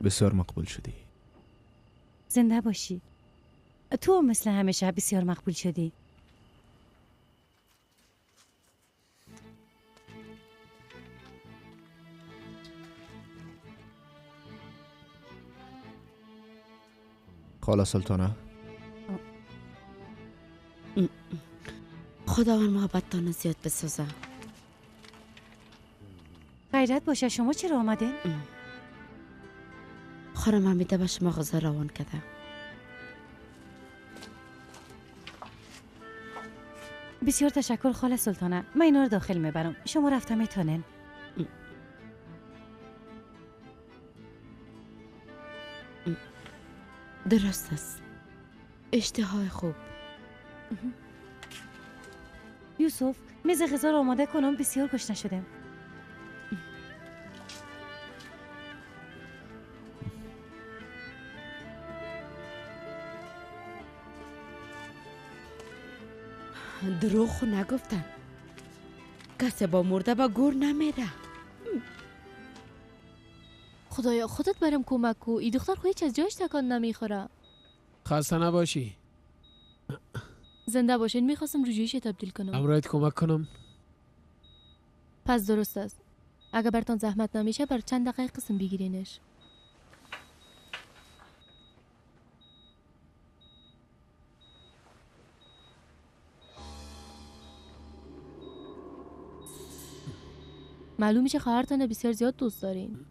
بسیار مقبول شدی. زنده باشی. تو مثل همیشه بسیار مقبول شدی. خاله سلطانه، خداوند محبتتان زیاد بسازه. غیرت باشه، شما چرا آمدین؟ خانم حمیده به شما غذا روان کرده. بسیار تشکر خاله سلطانه. من اینا رو داخل میبرم، شما رفته میتونین. درست است. اشتهای خوب. یوسف، میز غذا رو آماده کنم، بسیار گشنه شدم. دروغ خو نگفتن. کسی با مرده با گور نمیره. خدایا خودت برم کمک کو. ای دختر خو هیچ از جایش تکان نمیخوره. خسته نباشی. زنده باشین. میخواستم رجوعیش تبدیل کنم. امرایت کمک کنم؟ پس درست است. اگر برتان زحمت نمیشه بر چند دقیقه قسم بگیرینش. معلوم میشه خواهرتان بسیار زیاد دوست دارین.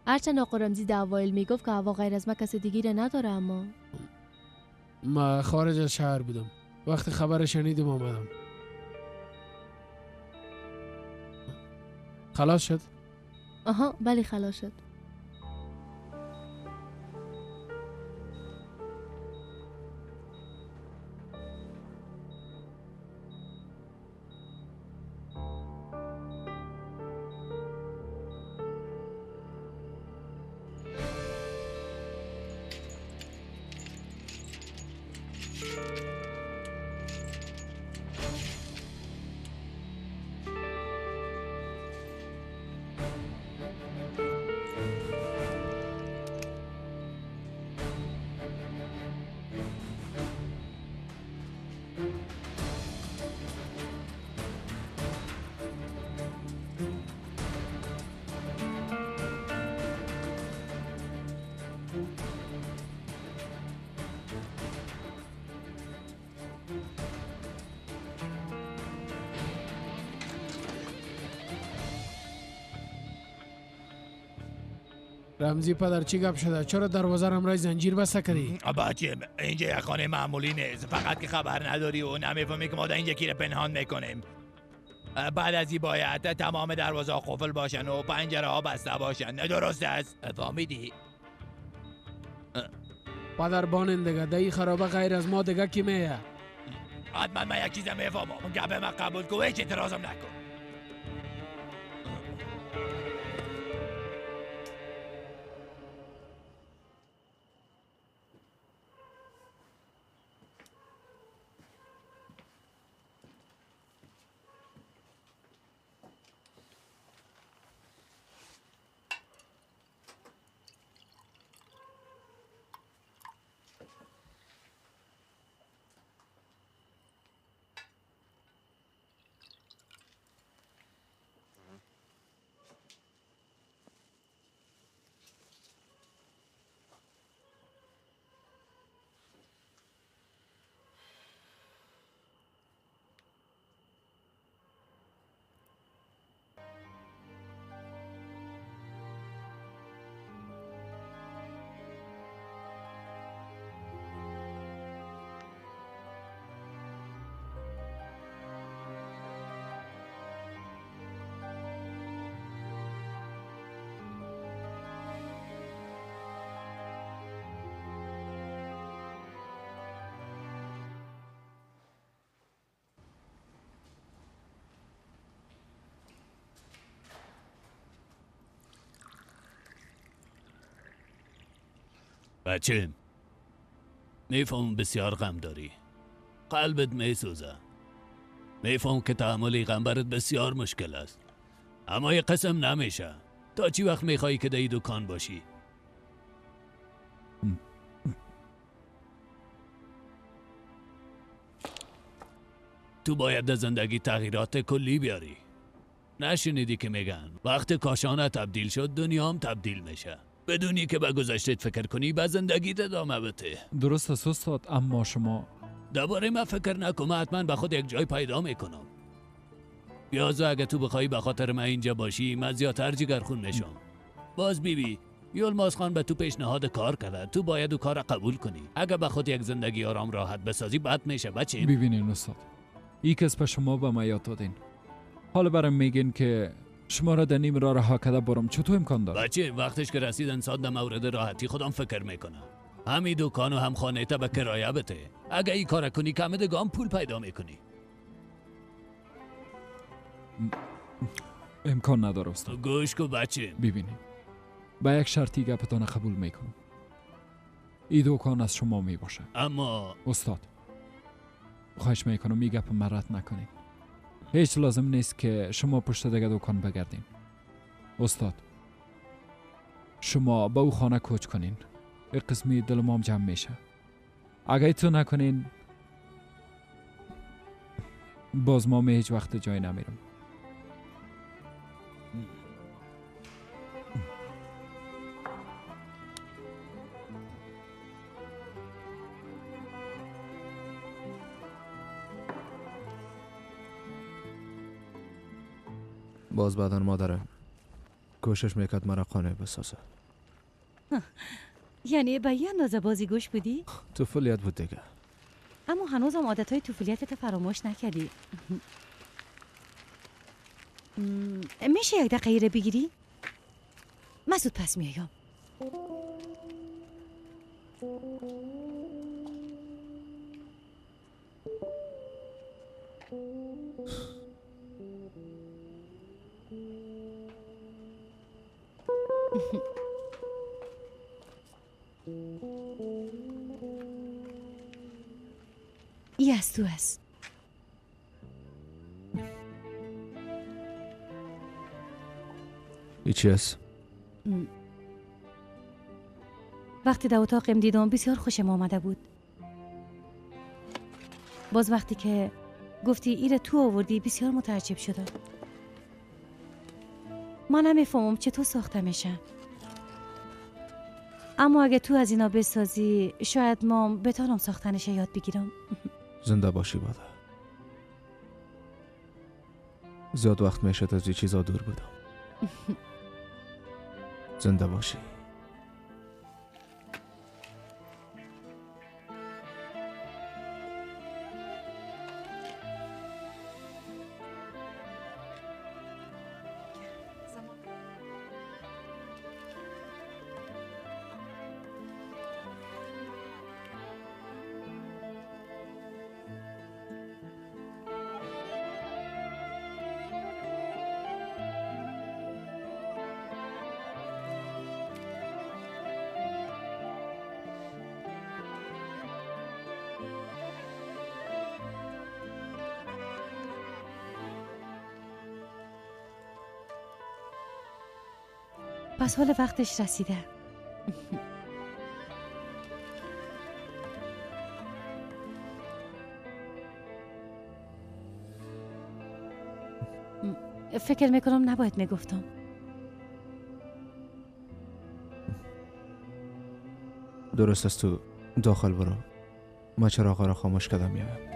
هرچند آقا رمزی در اوایل میگفت که هوا غیر از ما کس دیگه نداره، اما ما خارج از شهر بودم. وقتی خبر شنیدم آمدم. خلاص شد؟ آها بله خلاص شد. رمزی پدر چی گپ شده؟ چرا دروازه را همراه زنجیر بسته کردی؟ بچه اینجا یک خانه معمولی نیست. فقط که خبر نداری و نمیفهمی که ما در اینجا کی را پنهان میکنیم. بعد از این باید تمام دروازه ها قفل باشن و پنجره ها بسته باشن. درست است؟ فهمیدی؟ پدر بانین دیگه در این خرابه غیر از ما دیگه کی میه؟ حتما من یک چیز میفهمم. گپ من قبول کن، هیچ اعتراضم نکن. بچه میفهم بسیار غم داری، قلبت میسوزه. میفهم که تحمل غم برات بسیار مشکل است، اما یه قسم نمیشه. تا چی وقت میخوایی که در دکان باشی؟ تو باید در زندگی تغییرات کلی بیاری. نشنیدی که میگن وقت کاشانه تبدیل شد دنیا هم تبدیل میشه. بدونی که به گذشتت فکر کنی به زندگیت ادامه بده. درست است استاد، اما شما درباره من فکر نکن، من حتما به خود یک جای پیدا میکنم. بیازو اگه تو بخوای به خاطر من اینجا باشی من زیادتر جگرخون میشم. باز بیبی یلماز خان به تو پیشنهاد کار کرده، تو باید او کار قبول کنی. اگه به خود یک زندگی آرام راحت بسازی بد میشه بچه. ببینین استاد، ای کس به شما به ما یاد دادین، حالا برام میگین که شما را در نیم راه رها کرده برم، چطور امکان داره؟ بچه وقتش که رسید انسان در مورد راحتی خودم فکر میکنه. همین دکان و هم خانه تا به کرایه بده. اگه این کار کنی کم دگام پول پیدا میکنی. امکان نداره استاد. گوش کو بچه. ببینیم با یک شرطی گپتان قبول میکنم. این دکان از شما میباشه. اما استاد خواهش میکنم این گپ مرد نکنین. هیچ لازم نیست که شما پشت دیگه دکان بگردین. استاد شما با او خانه کوچ کنین، یک قسمی دل ما جمع میشه. اگه تو نکنین باز ما هیچ وقت جای نمیرم. باز بعدا مادرم کوشش میکرد مرا قانع بسازه. یعنی به یه اندازه بازیگوش بودی؟ طفولیت بود دیگه. اما هنوزم عادتهای طفولیتت فراموش نکردی. میشه یک دقیقه بگیری؟ من زود پس میایم. ای از تو است. ای چی است؟ وقتی در اتاقم دیدم بسیار خوشم آمده بود. باز وقتی که گفتی ایره تو آوردی بسیار متعجب شدم. من نمیفهمم چطور ساخته میشه. اما اگه تو از اینا بسازی شاید ما بتانم ساختنش یاد بگیرم. زنده باشی بادا. زیاد وقت میشد از این چیزا دور بودم. زنده باشی. پس حال وقتش رسیده. فکر میکنم نباید میگفتم. درست است، تو داخل برو. ما چراغ را خاموش کردم میایم.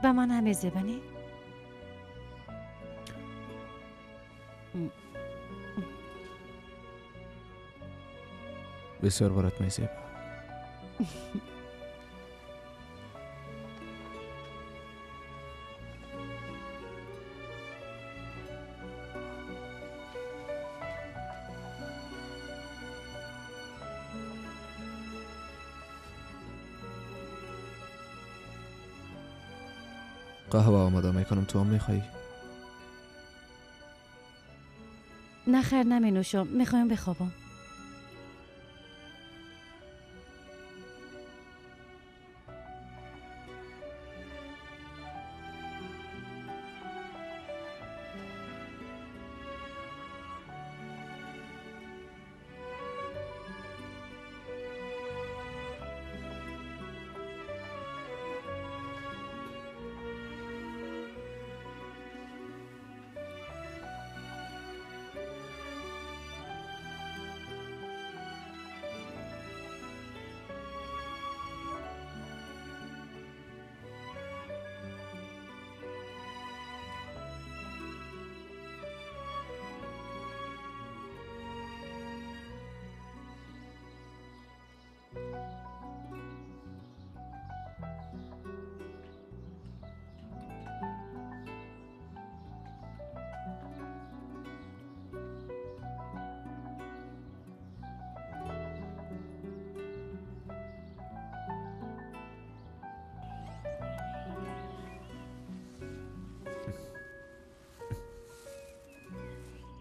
به من هم زبنی؟ بسیار برات میزیبا. قهوه آماده میکنم، تو هم میخوایی؟ نه خیر نمی نوشم، میخوایم بخوابم.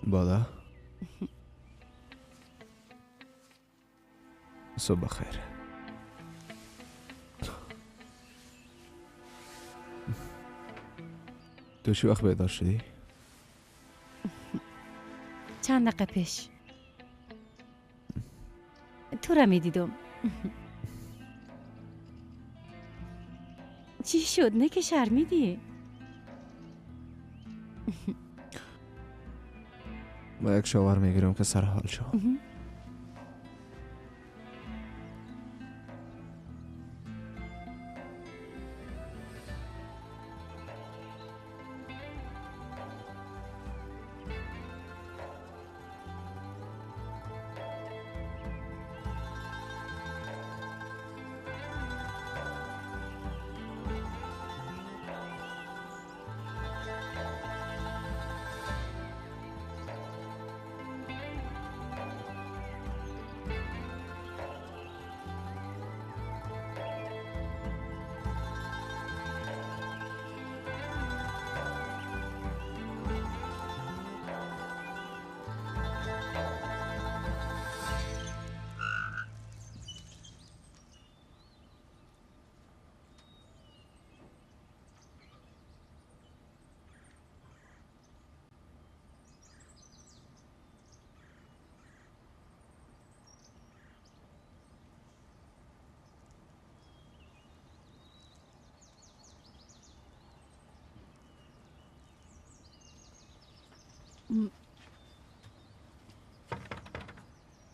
بادا صبح بخیر. تو چی وقت بیدار شدی؟ چند دقیقه پیش تو را می دیدم. چی شد؟ نه که شرمیدی؟ با یک شاور میگیرم که سر حال شم.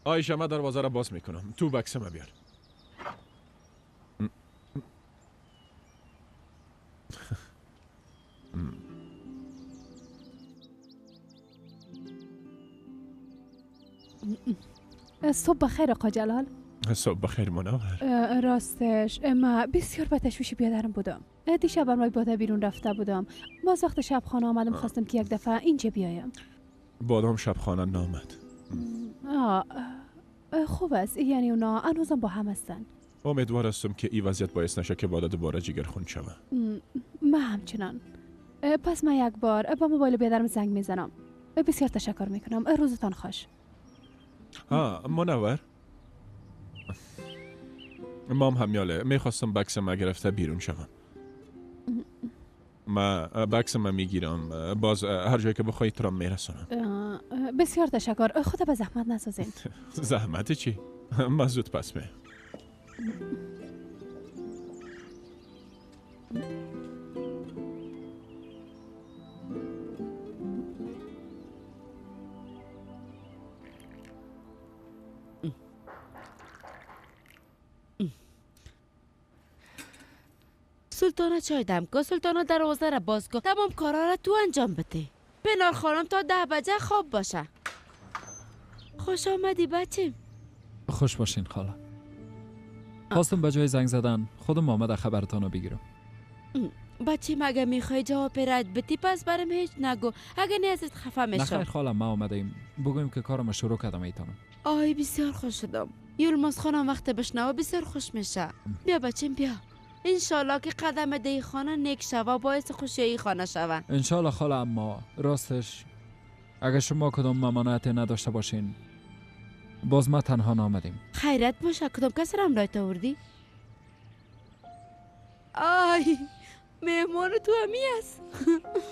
آیشه من دروازه را باز میکنم، تو بکس ما بیار. صبح بخیر آقا جلال. صبح بخیر منور. راستش من بسیار به تشویش بیادرم بودم. دیشب برای باده بیرون رفته بودم. باز وقت شب خانه آمدم، خواستم که یک دفعه اینجا بیایم. بادام شب خانه نامد. خوب است، یعنی اونا هنوزم با هم هستن. امیدوار هستم که این وضعیت باعث نشه که باده دوباره جگرخون شوه. من همچنان. پس من یک بار با موبایل بیادرم زنگ میزنم. بسیار تشکر میکنم. روزتان خوش. منور، مام همیاله میخواستم بکس ما گرفته بیرون شوم. ما بکس ما میگیرم، باز هر جایی که بخوای تو را میرسانم. بسیار تشکر، خدا به زحمت نسازین. زحمت چی؟ ما زود پس می. سلطانه چای دم کن، سلطانه دروازه را باز کن، تمام کارا را تو انجام بده. پنار خانم تا 10 بجه خواب باشه. خوش آمدی بچیم. خوش باشین خاله. خواستم به جای زنگ زدن خودم آمده خبرتان رو بگیرم. بچیم اگه میخوای جواب رد بدی پس برم هیچ نگو، اگه نه ازت خفه میشم. نخیر خاله، ما آمده ایم بگویم که کارم شروع کردم ایتانم. آی بسیار خوش شدم. یلماز خانم وقت بشنوه بسیار خوش میشه. بیا بچیم بیا. انشالله که قدم دی خانه نیک شوه، باعث خوشی خانه شوه. انشالله خاله. اما راستش اگه شما کدام ممانعت نداشته باشین باز ما تنها نامدیم. خیرت باشه، کدام کس را همراه آوردی؟ آی مهمان تو همی است.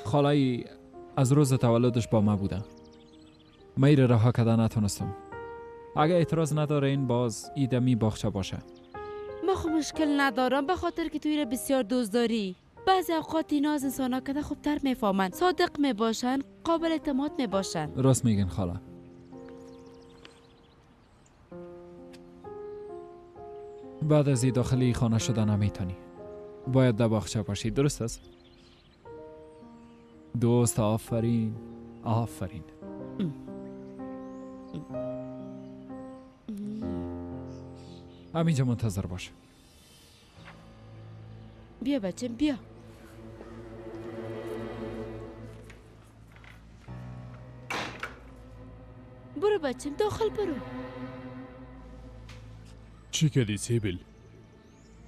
خاله از روز تولدش با ما بوده. من ایره رها کده نتونستم. اگه اعتراض نداره این باز ایدمی باغچه باشه. ما خو مشکل ندارم، به خاطر که تو ایره بسیار دوست داری. بعضی اوقات اینا از انسان ها کده خوبتر میفهمند، صادق میباشن، قابل اعتماد میباشن. راست میگین خاله. بعد از این داخلی خانه شده نمیتونی، باید در باغچه باشی، درست است؟ دوست آفرین آفرین. همینجا منتظر باش. بیا بچم بیا. برو بچم داخل برو. چی کردی سیبیل؟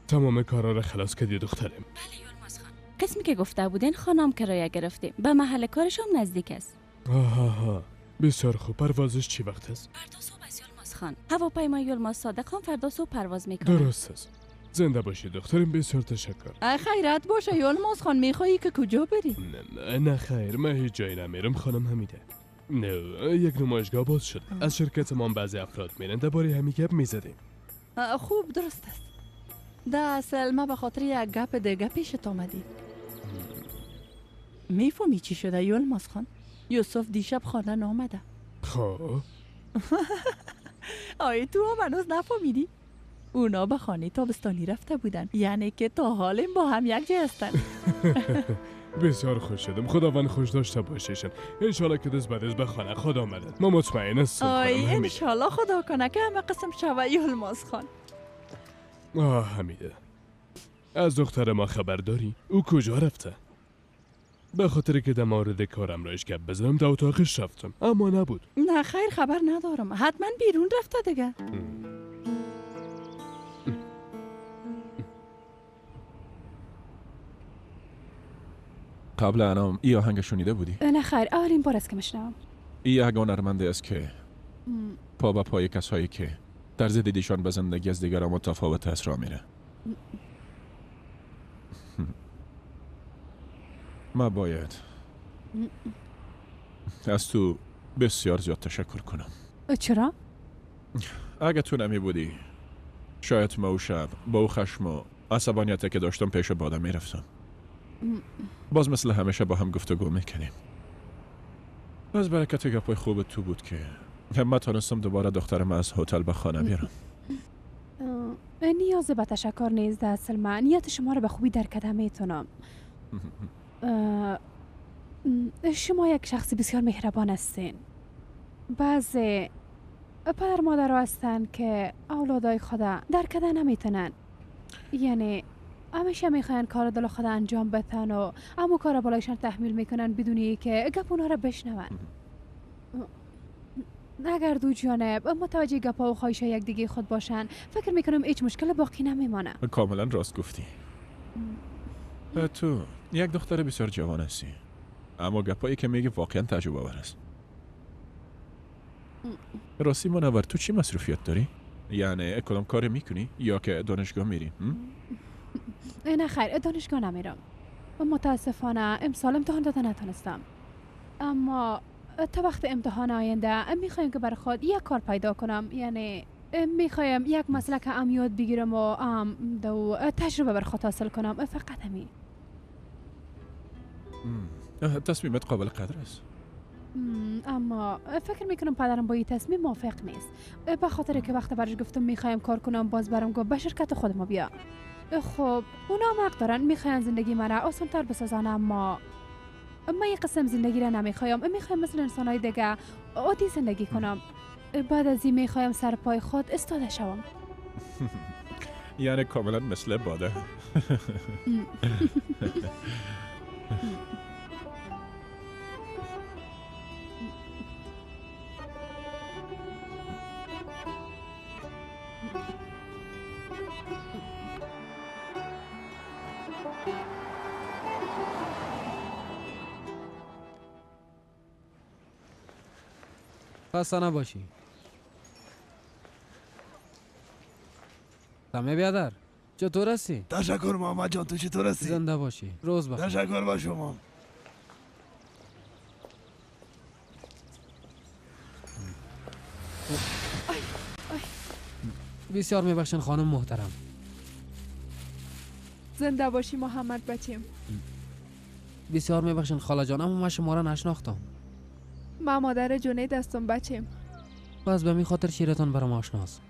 تمام کارا را خلاص کردی دخترم؟ بله یلماز خان، قسمی که گفته بودین خانم کرایه گرفتیم، به محل کارش هم نزدیک است. آها بسیار خوب. پروازش چی وقت است؟ فردا صبح است یلماز خان. هواپیمای یلماز صادق خان فردا صبح پرواز میکنه. درست است. زنده باشی دخترم، بسیار تشکر. خیرت باشه یلماز خان، میخوایی که کجا بری؟ نه خیر، من هیچ جایی نمیرم خانم حمیده. نه، یک نمایشگاه باز شده، از شرکت ما بعضی افراد میرن، درباره همین گپ میزدیم. خوب درست است. ده اصل ما به خاطر یک گپ دیگه پیشت آمدی. میفهمی چی شده یلماز خان؟ یوسف دیشب خانه نامده. خب آی تو هم هنوز نفهمیدی؟ اونا به خانه تابستانی رفته بودن، یعنی که تا حالیم با هم یک جای هستن. بسیار خوش شدم، خداوند خوش داشته باشیشن. انشالله که دست به دست به خانه خدا آمدن. ما مطمئن هستم. آی انشالله خدا کنه که همه قسم شوه یلماز خان. آه حمیده، از دختر ما خبر داری؟ او کجا رفته؟ به خاطر که در مورد کارم رایش گپ بزنم در اتاقش رفتم، اما نبود. نه خیر خبر ندارم، حتما بیرون رفته دیگه. قبل انام ای آهنگ شنیده بودی؟ نه خیر، اولین بار است که میشنوم. ای یک هنرمند است که پا به پای کسایی که طرز دیدشان به زندگی از دیگران متفاوت است را میره. ما باید از تو بسیار زیاد تشکر کنم. چرا؟ اگه تو نمی بودی شاید ما او شب با او خشم و عصبانیت که داشتم پیش باده میرفتم. باز مثل همیشه با هم گفتگو میکنیم. باز برکت گپای خوب تو بود که من تانستم دوباره دخترم از هتل به خانه بیارم. نیاز به تشکر نیست در اصل، من نیت شما رو به خوبی درک کرده میتونم. شما یک شخص بسیار مهربان هستین. بعضی پدر مادر هستن که اولادای خود درک کرده نمیتونن، یعنی همیشه میخواین کار دل خود انجام بدن و اما کار بالایشان تحمیل میکنن بدون که گپ اونا را بشنون. اگر دو جانب متوجه گپا و خواهش یکدیگه خود باشن فکر میکنم هیچ مشکل باقی نمیمانه. کاملا راست گفتی. تو یک دختر بسیار جوان هستی، اما گپایی که میگی واقعا تعجب آور است. راستی منور، تو چی مصروفیت داری؟ یعنی کدام کار میکنی یا که دانشگاه میری؟ نه خیر، دانشگاه نمیرم. متاسفانه امسال امتحان داده نتونستم، اما تا وقت امتحان آینده میخوایم که برای خود یک کار پیدا کنم، یعنی میخوایم یک مسلک هم یاد بگیرم و دو تجربه بر خود حاصل کنم، فقط همین. تصمیمت قابل قدر است. اما فکر میکنم پدرم با این تصمیم موافق نیست، به خاطر که وقت برش گفتم میخوایم کار کنم باز برام گفت به شرکت خود ما بیا. خب اونا هم حق دارن، میخواین زندگی مرا آسان‌تر بسازن، اما من یک قسم زندگی را نمیخوایم. میخوایم مثل انسانهای دیگه عادی زندگی کنم. بعد از این میخوایم سر پای خود استاده شوم. یعنی کاملا مثل باده. خسته نباشی. سمی بیادر چطور هستی؟ تشکر محمد جان، تو چطور هستی؟ زنده باشی، روز بخیر. تشکر با شما. بسیار میبخشن خانم محترم. زنده باشی محمد بچیم. بسیار میبخشن خاله جان، اما من شما را نشناختم. من مادر جنید هستم بچیم. پس به می خاطر شیرتان برام آشناست.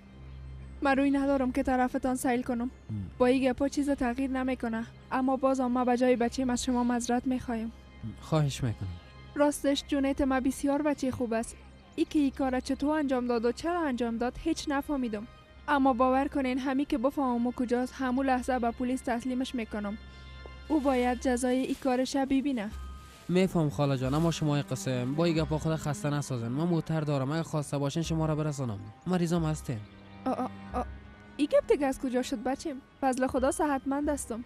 من روی ندارم که طرفتان سیل کنم. با این گپا چیز تغییر نمیکنه، اما بازم ما به جای بچیم از شما معذرت میخوایم. خواهش میکنم. راستش جنید ما بسیار بچه خوب است. ای که این کار چطور انجام داد و چرا انجام داد هیچ نفهمیدم، اما باور کنین همی که بفهمم کجاست همون لحظه به پلیس تسلیمش میکنم. او باید جزای این کارش ببینه. میفهم خاله جان، اما شما قسم با این گپا خود خسته نسازن. من موتر دارم، اگه خواسته باشین شما را برسانم. مریضام هستین. این گپ دیگه از کجا شد بچیم؟ فضل خدا صحتمند هستم.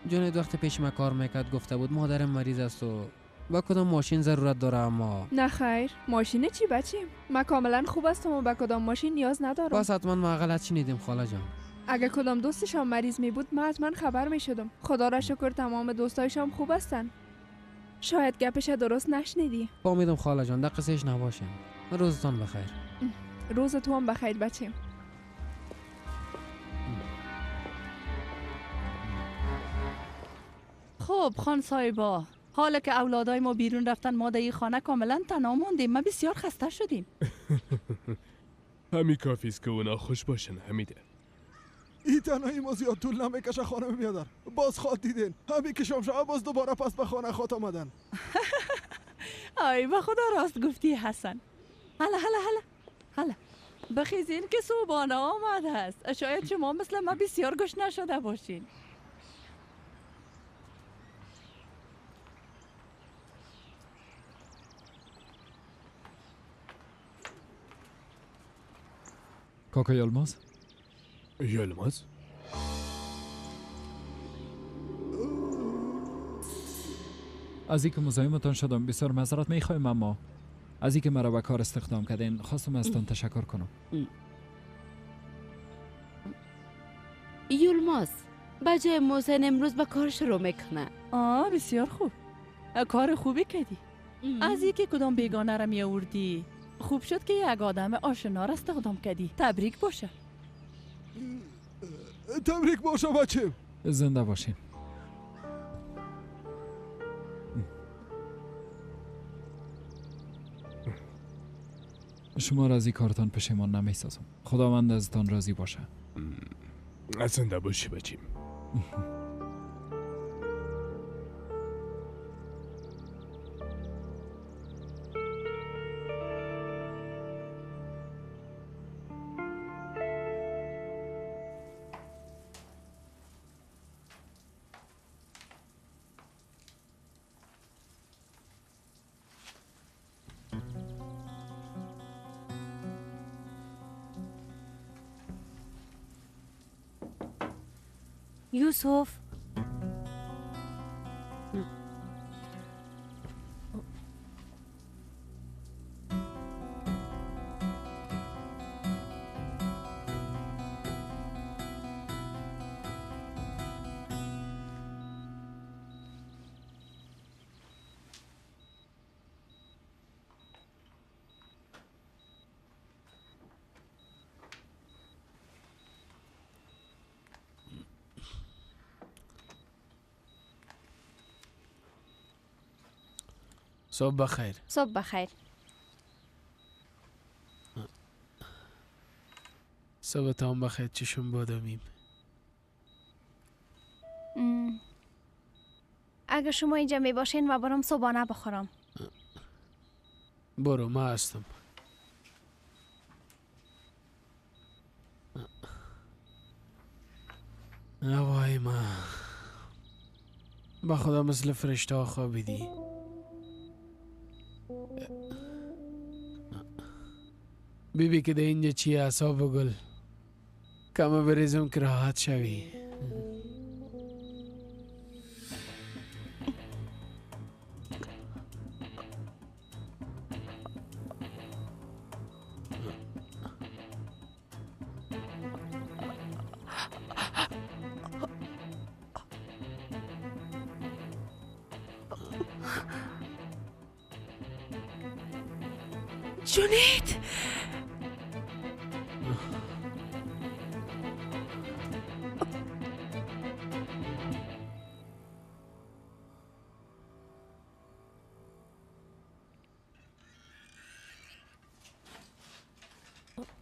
جنید وقت پیش ما کار میکرد گفته بود مادرم مریض است و با کدام ماشین ضرورت داره، اما نه خیر. ماشین چی بچیم؟ من کاملا خوب هستم و به کدام ماشین نیاز ندارم. پس حتما ما غلط شنیدیم خاله جان. اگه کدام دوستشان مریض می بود من حتما خبر می شدم. خدا را شکر تمام دوستایشان خوب هستن. شاید گپش درست نشنیدی. فهمیدم خاله جان، در قصهش نباشین. روزتان بخیر. روز تو هم بخیر بچیم. خب خان صاحبا، حالا که اولادای ما بیرون رفتن ما در این خانه کاملا تنها موندیم. ما بسیار خسته شدیم. همین کافی است که اونا خوش باشن. حمیده این تنهایی ما زیاد طول نمیکشه خانم بیادر. باز خواد دیدین همین که شام شب باز دوباره پس به خانه خواد آمدن. آی به خدا راست گفتی حسن. هلا هلا هلا هلا بخیزین که صبحانه آمده است. شاید شما مثل ما بسیار گشنه شده باشین. کاکا یلماز؟ یلماز؟ از اینکه مزاحمتان شدم بسیار معذرت میخوایم، اما از اینکه مرا به کار استخدام کردین خواستم ازتان تشکر کنم. یلماز به جای محسن امروز به کار شروع میکنه. آه بسیار خوب، کار خوبی کردی. از اینکه کدام بیگانه را میآوردی خوب شد که یک آدم آشنا را استخدام کردی. تبریک باشه. تبریک باشه بچه. زنده باشین. شما را از این کارتان پشیمان نمیسازم. خداوند ازتان راضی باشه. زنده باشی بچیم. یوسف صبح بخیر. صبح بخیر. صبح تان بخیر. چشم بادامیم. اگر شما اینجا می باشین و برام صبحانه بخورم. برو، ما هستم. وای ما با خدا مثل فرشته ها خوابیدی. بیبی که ده اینجا چی اعصاب گل کمه بریزم که راحت شوی. جونید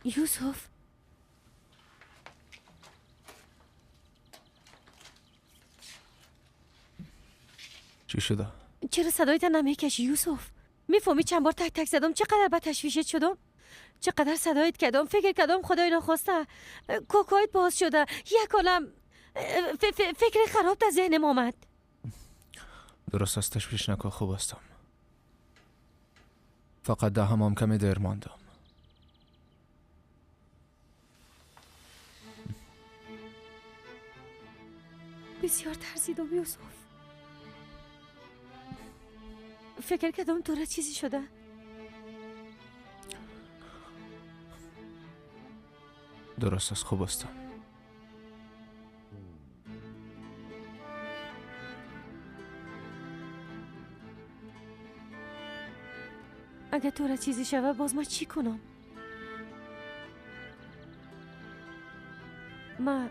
یوسف، چی شده؟ چرا صدایت نمیکشی یوسف؟ میفهمی چند بار تک تک زدم چقدر به تشویشت شدم؟ چقدر صدایت کردم، فکر کردم خدای نخواسته کوکایت باز شده، یک عالم فکر خراب در ذهنم آمد. درست است، تشویش نکن، خوب هستم. فقط ده همام کمی دیر ماندم. بسیار ترسیدم یوسف. فکر کردم تو را چیزی شده. درست است، خوب هستم. اگر تو را چیزی شوه باز من چی کنم؟ من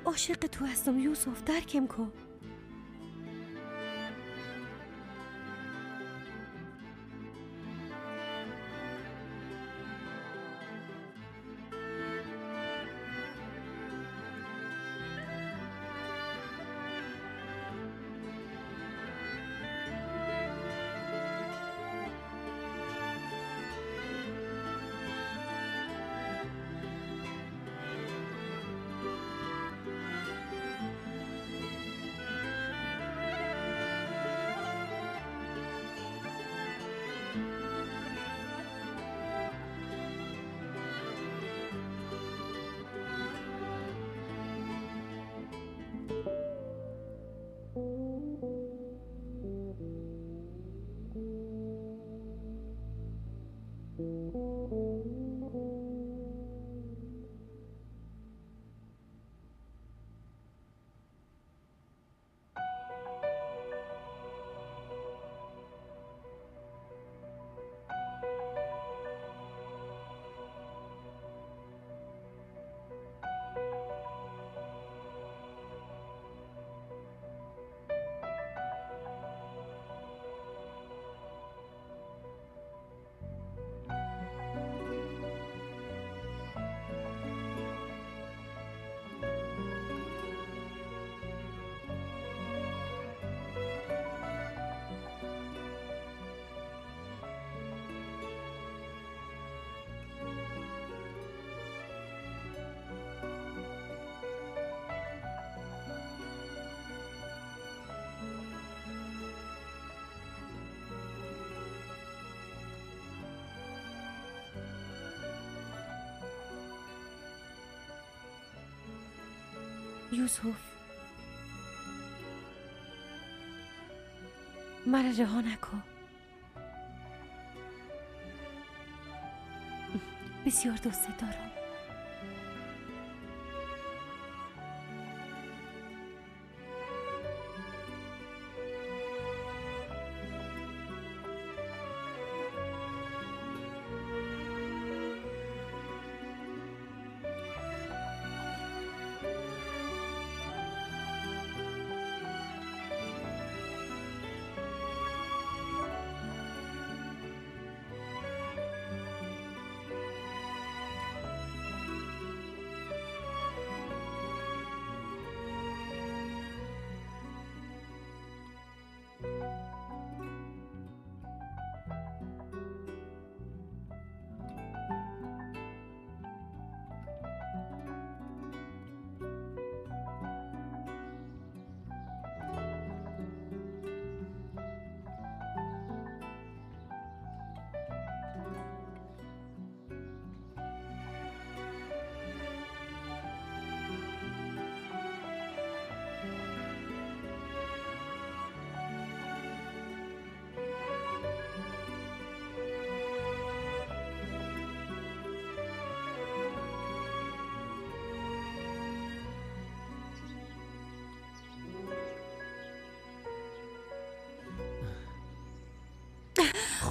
عاشق تو هستم یوسف، درکم کن. یوسف، مرا رها نکن. بسیار دوست دارم.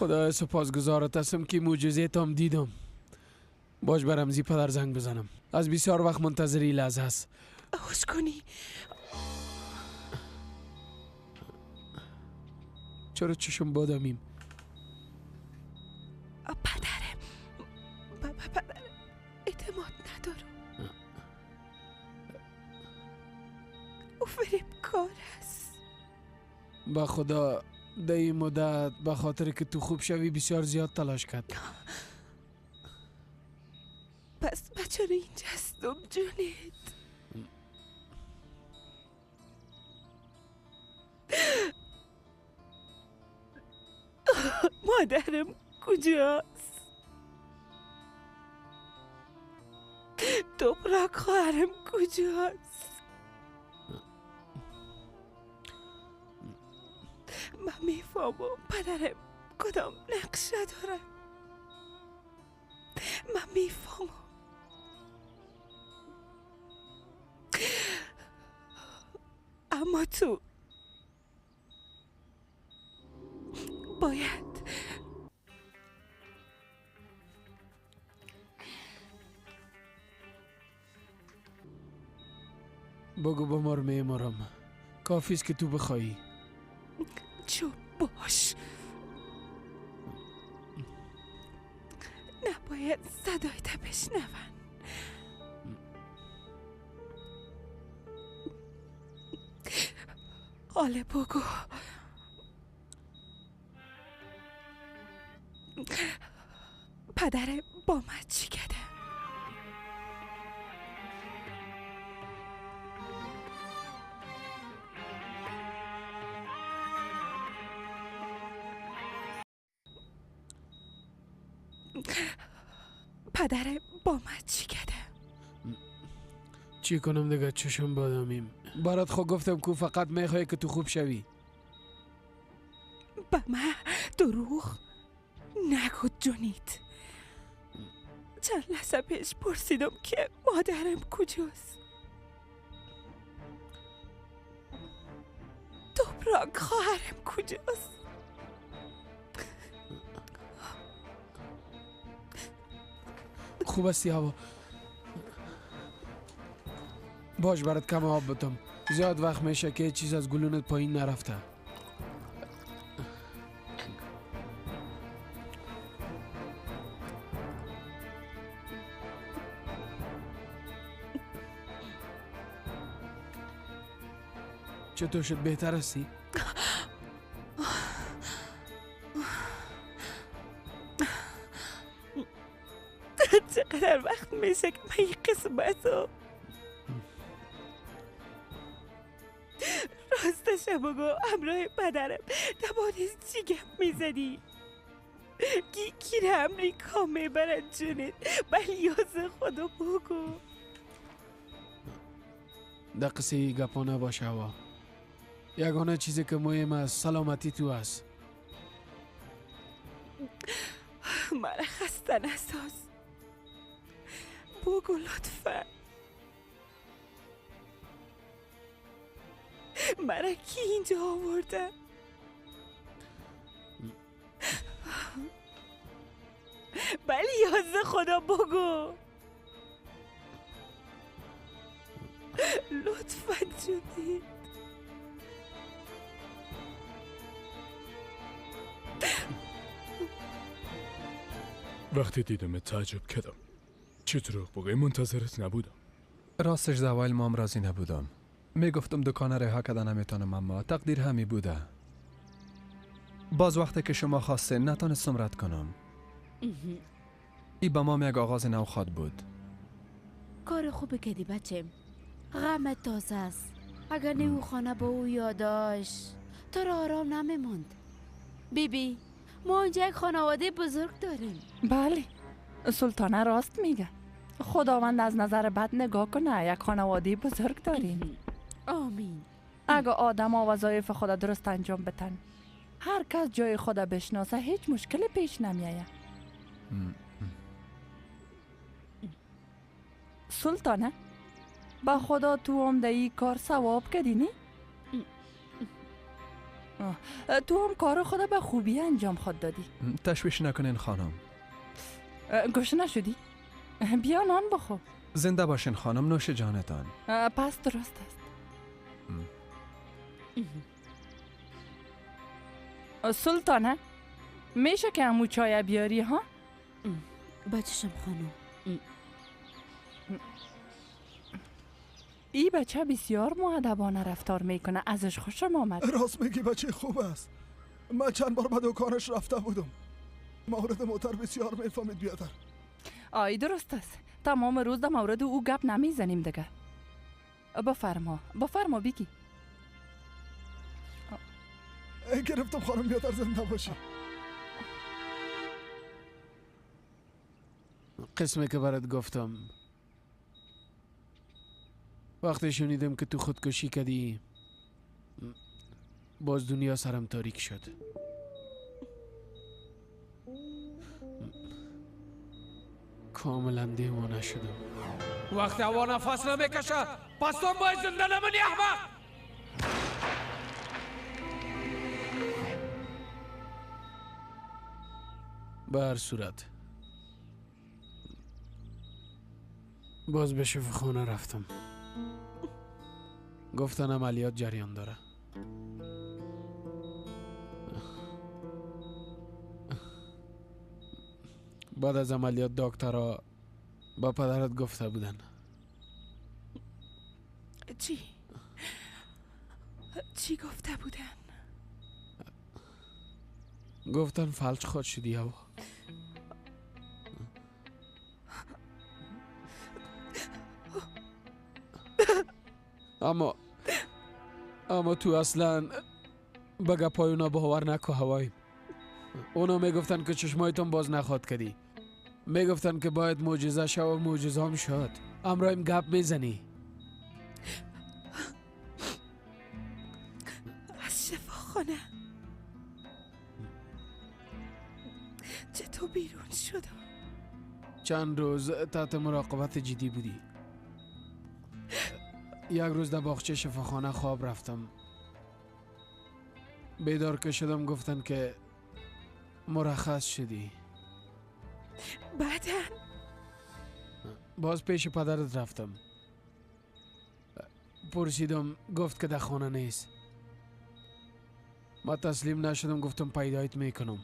خدای سپاسگزارت هستم که معجزه تام دیدم. باش برم زی پدر زنگ بزنم. از بسیار وقت منتظری لحظه است. خوش کنی. چرا چشم بادامیم؟ پدرم پدرم اعتماد ندارم. او فریبکار است. با خدا در این مدت به خاطر که تو خوب شوی بسیار زیاد تلاش کرد. پس بچه رو اینجا هستم جونت. مادرم کجاست؟ توپراک خواهرم کجاست؟ من میفهمم پدرم کدام نقشه داره. من میفهمم. اما تو باید بگو بمار میمارم. کافی است که تو بخوایی. چوب باش. نباید صدایت بشنون. حالا بگو پدر با من چی کرده؟ پدر با من چی کرده؟ چی کنم دیگه، چشم بادامیم. برات خود گفتم که فقط میخوای که تو خوب شوی. به من دروغ نگو جونیت. چند لحظه پیش پرسیدم که مادرم کجاست. توپراک خواهرم کجاست؟ خوب استی هوا. باش برات کم آب بدم. زیاد وقت میشه که چیز از گلونت پایین نرفته. چطور شد؟ بهتر هستی؟ چقدر وقت میشه که من این قسمت رو راستش بگو همراه پدرم درباره چی گپ میزدی؟ کی را امریکا میبرد جونت؟ بلیاز خدا بگو. در قصه گپا نباشه هوا. یگانه چیزی که مهم است سلامتی تو است. مرا خسته نساز. بگو لطفا مرا کی اینجا آورده؟ بلی یاز خدا بگو لطفا جونید. وقتی دیدم تعجب کردم. چطور بگویم منتظرت نبودم. راستش در اوایل مام راضی نبودم. میگفتم دکان رها کردن نمیتونم، اما تقدیر همی بوده. باز وقتی که شما خواستین نتونستم رد کنم. ای به ما یک آغاز نو خواد بود. کار خوبی کردی بچم. غم تازه است. اگر نه او خانه با او یاداش تو را آرام نمیماند. بیبی ما اونجا یک خانواده بزرگ داریم. بله سلطانه راست میگه. خداوند از نظر بد نگاه کنه، یک خانواده بزرگ داریم. آمین. اگه آدم ها وظایف خود درست انجام بتن، هر کس جای خود بشناسه، هیچ مشکل پیش نمیایه. سلطانه با خدا تو هم در این کار ثواب کردی نی؟ تو هم کار خود به خوبی انجام خود دادی. تشویش نکنین خانم. گشنه نشدی؟ بیا نان بخور. زنده باشین خانم، نوش جانتان. پس درست است. سلطانه میشه که همو چای بیاری ها؟ بچشم خانم. ای بچه بسیار مؤدبانه رفتار میکنه، ازش خوشم آمد. راست میگی، بچه خوب است. من چند بار به دکانش رفته بودم. مورد موتر بسیار میفهمید بیادر. آی درست است. تمام روز در مورد او گپ نمیزنیم دیگه. بفرما بفرما بگی. گرفتم خانم بیادر، زنده باشی. قسمی که برات گفتم، وقتی شنیدم که تو خودکشی کردی، باز دنیا سرم تاریک شد. کاملا دیوانه شدم. وقتی هوا نفس نمیکشه پس تو باید زنده نمانی احمق. به هر صورت باز به شفاخانه رفتم. گفتن عملیات جریان داره. بعد از عملیات دکترها با پدرت گفته بودن. چی؟ چی گفته بودن؟ گفتن فلج خود شدی هوا. اما تو اصلا به گپای اونا باور نکو هوایی. اونا میگفتن که چشمایتون باز نخواد کردی. میگفتن که باید معجزه شو و معجزه هم شد. امرایم گپ میزنی. از شفاخانه چطور بیرون شدم؟ چند روز تحت مراقبت جدی بودی. یک روز در باغچه شفاخانه خواب رفتم. بیدار که شدم گفتن که مرخص شدی. بعدا باز پیش پدرت رفتم. پرسیدم، گفت که در خانه نیست. ما تسلیم نشدم، گفتم پیدایت میکنم.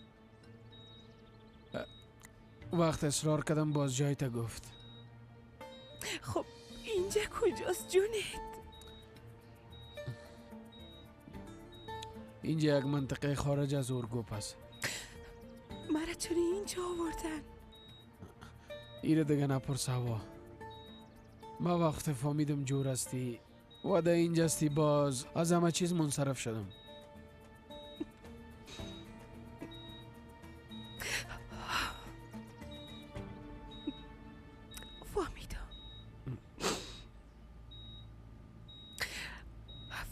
وقت اصرار کردم باز جایت گفت. خب اینجا کجاست جونت؟ اینجا یک منطقه خارج از اورگوپ است. مرا چرا اینجا آوردن؟ ایره دیگه نپرس هوا. ما وقت فهمیدم جور هستی و در اینجا هستی، باز از همه چیز منصرف شدم.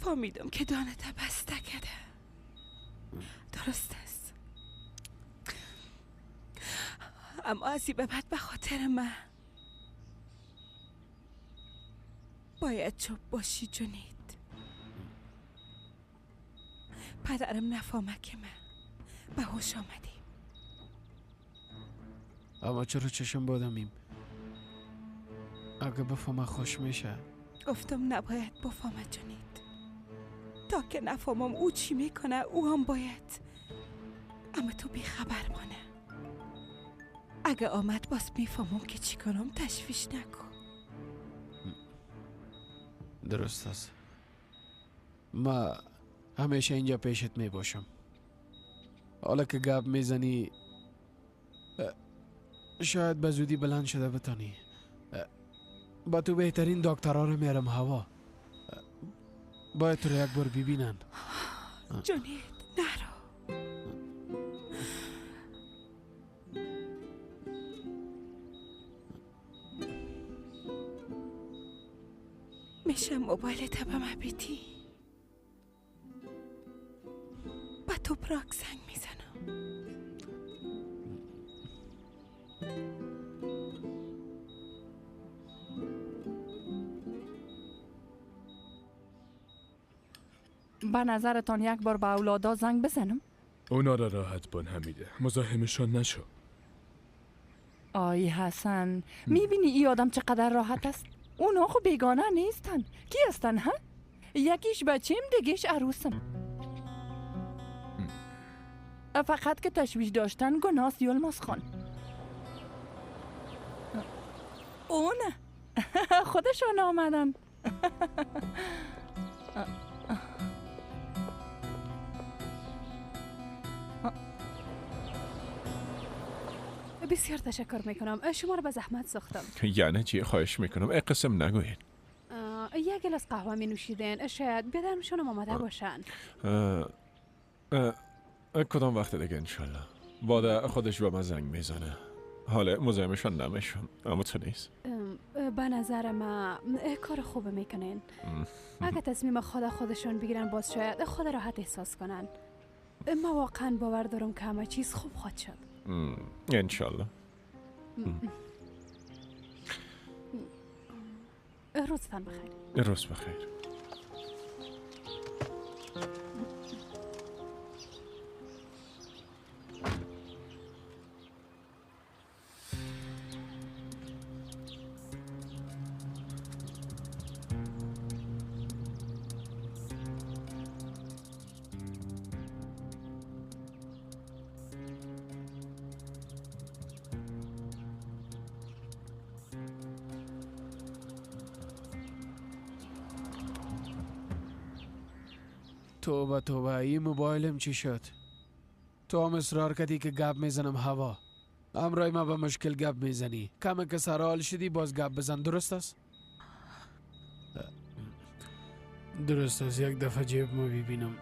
فهمیدم که دانه بسته کرده. درست است. اما از این به بعد به خاطر من باید چوب باشی جونید. پدرم نفهمه که من به هوش آمدیم. اما چرا چشم بادمیم؟ اگه بفهمه خوش میشه. گفتم نباید بفهمه جونید. تا که نفهمم او چی میکنه او هم باید. اما تو بیخبر مانه. اگه آمد باز میفهمم که چی کنم. تشویش نکن. درست است. ما همیشه اینجا پیشت میباشم. حالا که گپ میزنی شاید به زودی بلند شده بتانی. با تو بهترین دکترها رو میارم هوا. باید تو رو یک بار ببینن. جونید نرو. میشه موبایلت به من بدی؟ با تو پراک زنگ میزنم. به نظرتان یک بار به اولادا زنگ بزنم؟ اونا را راحت بان حمیده، مزاحمشان نشو. آی حسن، میبینی ای آدم چقدر راحت است؟ اونا خو بیگانه نیستن. کی هستن ها؟ یکیش بچیم، دیگهش عروسم. فقط که تشویش داشتن گناست یلماز خان. اون خودشان آمدن. بسیار تشکر میکنم، شما رو به زحمت ساختم. یعنی چی؟ خواهش میکنم ای قسم نگوین. یک گلاس قهوه می نوشیدین، شاید بیادرمشون آمده باشن. کدام وقت دیگه انشالله. باده خودش به من زنگ میزنه. حالا مزاحمشان نمیشم، اما تو نیست. به نظر من کار خوب میکنین. اگه تصمیم خودشون بگیرن باز شاید خود راحت احساس کنن. من واقعا باور دارم که همه چیز خوب خواهد شد. انشالله. روزتان بخیر. روز بخیر. توبه توبه، این موبایلم چی شد؟ تو هم اصرار کردی که گپ میزنم هوا. امرای ما به مشکل گپ میزنی. کم که سرحال شدی باز گپ بزن، درست است؟ درست است. یک دفعه جیب ما ببینم.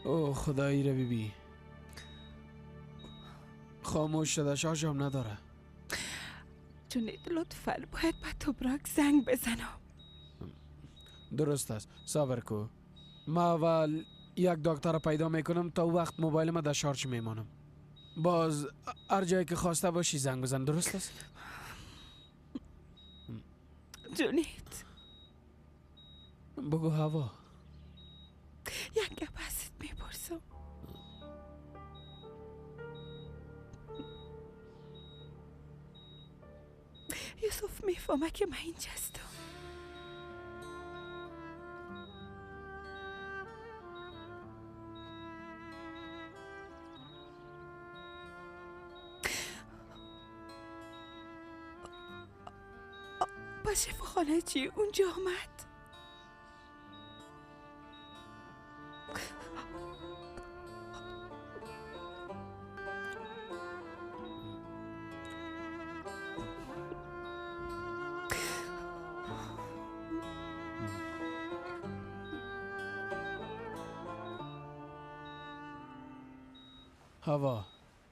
او خدایی را ببی، خاموش شده، شارژم نداره. جونید لطفاً باید به توبراک زنگ بزنم. درست است، صبر کو. ما اول یک دکتر پیدا میکنم، تا وقت موبایل ما در شارژ میمانم. باز هر جایی که خواسته باشی زنگ بزن، درست است؟ جونید بگو هوا. یک گپ ازت میپرسم. یوسف میفهمه که من اینجا هستم. با شفاخانه چی اونجا آمد؟ هوا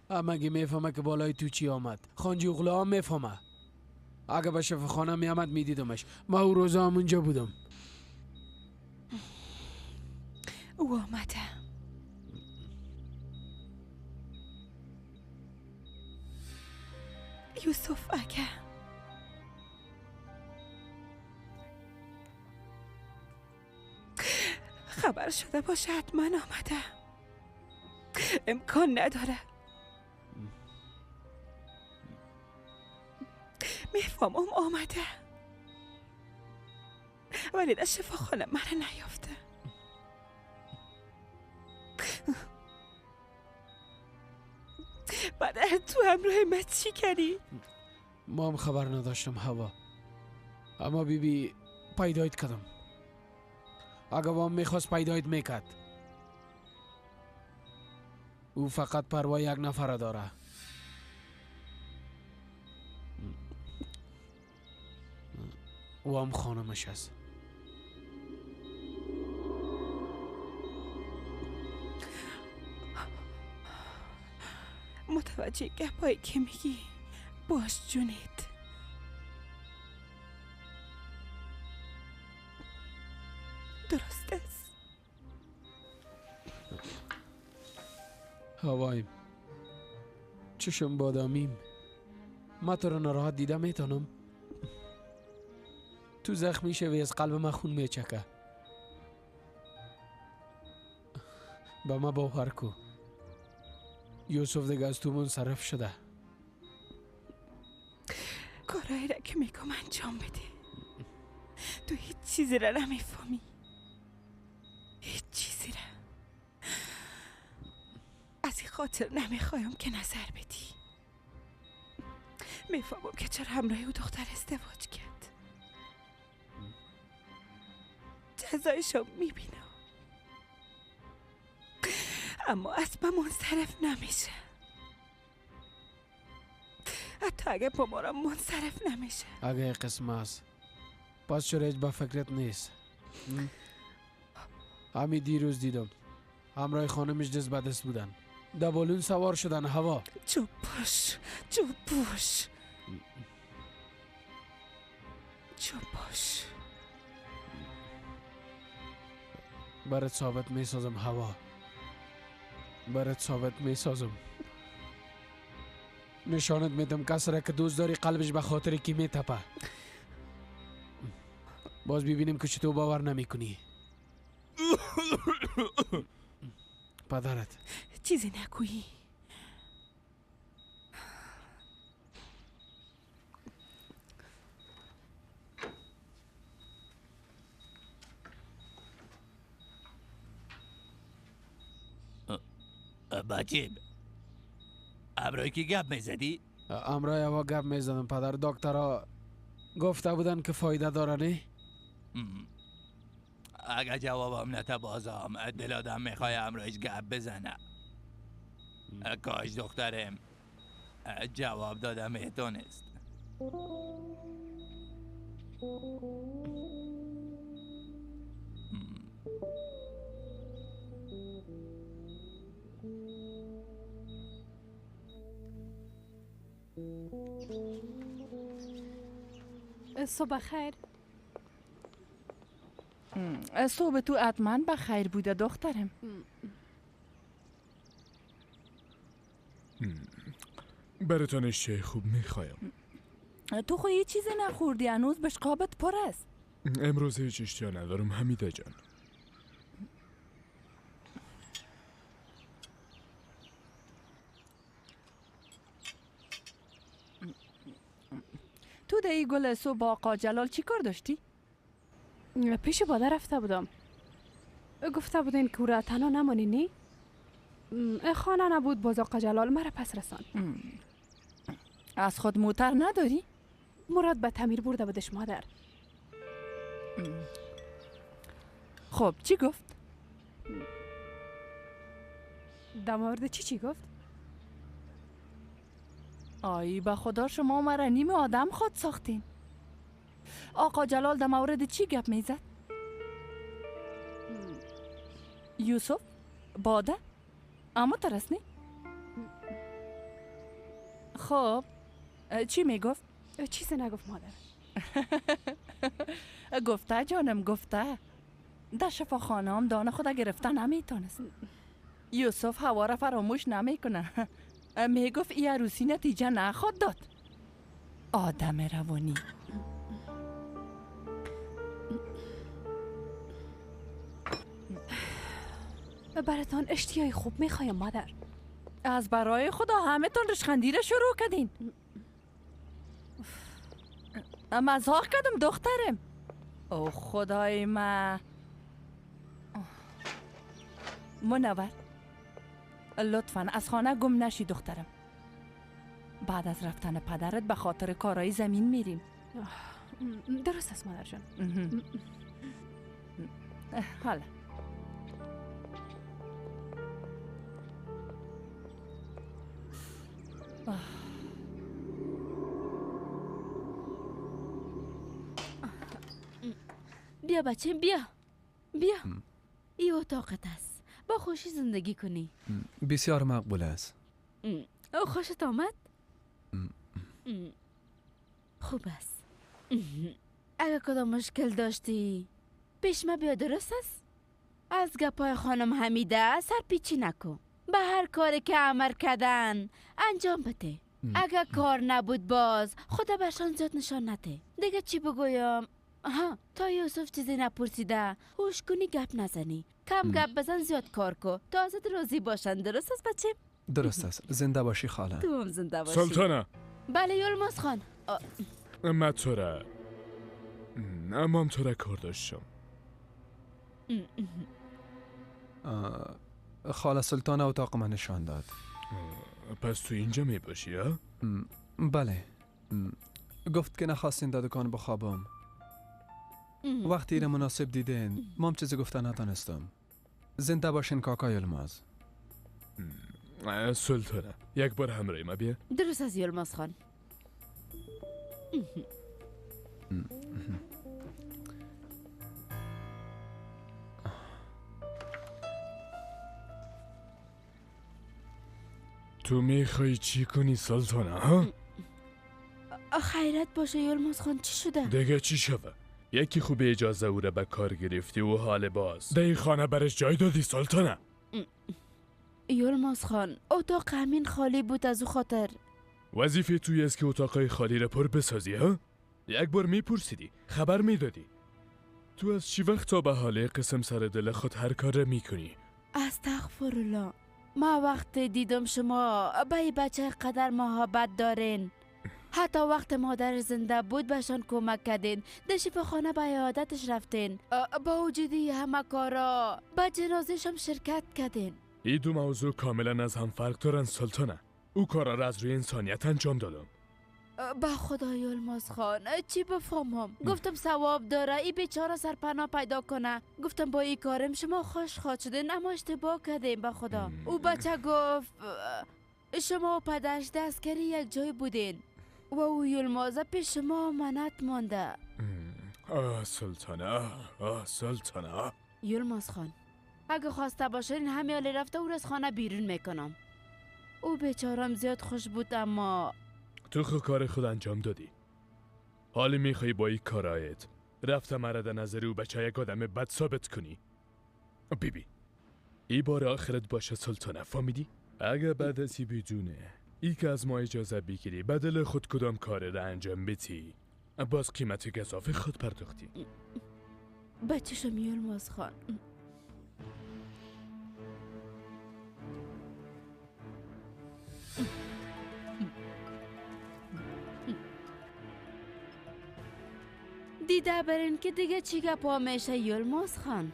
امگی میفهمه که بالای تو چی آمد. خانجی اغلا هم میفهمه. اگه به شفاخانه میامد میدیدمش. ما او روزا هم اونجا بودم. او آمده. یوسف اگه خبر شده باشه حتما آمده. امکان نداره. میفهمم آمده، ولی در شفاخانه مرا نیافته. بعد تو همراه من چی کردی؟ ما هم خبر نداشتم هوا، اما بی بی پیدایت کردم. اگه وام میخواست پیدایت میکرد. او فقط پروای یک نفر داره. او هم خانمش است. متوجه گپایی که میگی باش جونید. درست است. هوایم چشم بادامیم، ما تو رو ناراحت دیده میتونم؟ تو زخمی شوی از قلب من خون میچکه. به ما باور کو یوسف دیگه از تو منصرف شده. کارایی را که میگم انجام بده. تو هیچ چیزی را نمیفهمی، هیچ چیزی را. از این خاطر نمیخوایم که نظر بدی. میفهمم که چرا همراه او دختر ازدواج کرد. جزایشو میبینم، اما از من منصرف نمیشه. حتی اگه با ما را منصرف نمیشه. اگه قسم است پس چرا هیچ به فکرت نیست؟ همی دیروز دیدم همراه خانمش دست به دست بودن، در بالون سوار شدن هوا. چوب باش، چوب باش، چوب باش. برات ثابت میسازم هوا، برات ثابت میسازم. نشانت میدم کس را که دوست داری قلبش به خاطر کی میتپه. باز ببینیم که چطور باور نمیکنی. پدرت چیزی نگویی. بچه امرای کی گپ میزدی؟ امرای هوا گپ میزدم پدر. دکترها گفته بودن که فایده داره نه؟ اگه جوابم نته بازم دل آدم میخوای امرایش گپ بزنه. کاش دخترم جواب دادم میتونست. صبح خیر. صبح تو حتما بخیر بوده دخترم. براتان اشتهای خوب میخوایم. تو خو هیچ چیزی نخوردی، هنوز بشقابت پر است. امروز هیچ اشتها ندارم حمیده جان. تو در ای گل صبح با آقا جلال چی کار داشتی؟ پیش بالا رفته بودم. گفته بودین که او را تنها نمانی نی؟ خانه نبود، باز آقا جلال مرا پس رسان. از خود موتر نداری؟ مراد به تعمیر برده بودش مادر. خب چی گفت؟ در مورد چی گفت؟ آی به خدا شما مرا نیم آدم خود ساختین. آقا جلال در مورد چی گپ میزد؟ یوسف؟ باده؟ اما ترس نی؟ خب چی میگفت؟ چیزی نگفت مادر. گفته جانم گفته. در شفاخانه هم دانه خود گرفته نمیتونست. یوسف هوا را فراموش نمیکنه. میگفت ای عروسی نتیجه نخواد داد. آدم روانی. براتان اشتیای خوب میخوایم مادر. از برای خدا همه تان رشخندی را شروع کردین. مزاق کردم دخترم. او خدای ما. منور لطفا از خانه گم نشی دخترم. بعد از رفتن پدرت به خاطر کارهای زمین میریم. درست است مادر جان. حالا بیا بچه بیا بیا. ای اتاقت است، با خوشی زندگی کنی. بسیار مقبول است. خوشت آمد؟ خوب است. اگر کدام مشکل داشتی پیش ما بیا، درست است؟ از گپای خانم حمیده سرپیچی نکن. به هر کاری که امر کردن انجام بده. اگر کار نبود باز خدا برشان زیاد نشان نده. دیگه چی بگویم؟ آها، تا یوسف چیزی نپرسیده هوش کنی گپ نزنی. کم گپ بزن زیاد کار کو تا ازت راضی باشن. درست است بچه؟ درست است. زنده باشی خاله. تو هم زنده باشی. سلطانه. بله یلماز خان. من تو را امام تو را کار داشتم. خاله سلطانه اتاق من نشان داد. پس تو اینجا می باشی ها؟ بله. گفت که نخواستین در دکان بخوابم. وقتی را مناسب دیدین مام چیزی گفته نتانستم. زنده باشین کاکا یلماز. سلطانه یک بار همراه ما بیا. درست از یلماز خان. تو میخوای چی کنی سلطانه ها؟ خیرت باشه یلماز خان، چی شده؟ دیگه چی شوه؟ یکی خوب اجازه او را به کار گرفتی و حال باز در خانه برش جای دادی سلطانه. یلماز خان اتاق همین خالی بود از او خاطر. وظیفه توی است که اتاقای خالی را پر بسازی ها؟ یک بار میپرسیدی، خبر میدادی. تو از چی وقت تا به حال قسم سر دل خود هر کار را میکنی؟ استغفرالله. ما وقت دیدم شما به این بچه قدر محبت دارین، حتی وقت مادر زنده بود بهشان کمک کردین، در شفاخانه به عیادتش رفتین، با وجودی همه کارا به جنازهش هم شرکت کردین. این دو موضوع کاملا از هم فرق دارن سلطانه. او کارا را از روی انسانیت انجام دادم. به خدای یلماز خان چی بفهمم؟ گفتم ثواب داره ای بیچاره سرپناه پیدا کنه. گفتم با این کارم شما خوش خواهد شدین، اما اشتباه کردیم به خدا. او بچه گفت شما و پدرش دستگری یک جای بودین و او یلمازه پیش شما امانت مانده. آه سلطانه، آه سلطانه. یلماز خان اگه خواسته باشین همیالی رفته او را از خانه بیرون میکنم. او بیچارم زیاد خوش بود اما تو خود کار خود انجام دادی. حالی میخوای با این کارایت رفته مرا در نظر او بچه یک آدم بد ثابت کنی. بیبی ای بار آخرت باشه سلطانه، فهمیدی؟ اگه بعد از ای بدونه ای که از ما اجازه بگیری بدل خود کدام کار را انجام بدی، باز قیمت گزافه خود پرداختی. بچه یلماز خان. دیده برین که دیگه چی گپا میشه یلماز خان.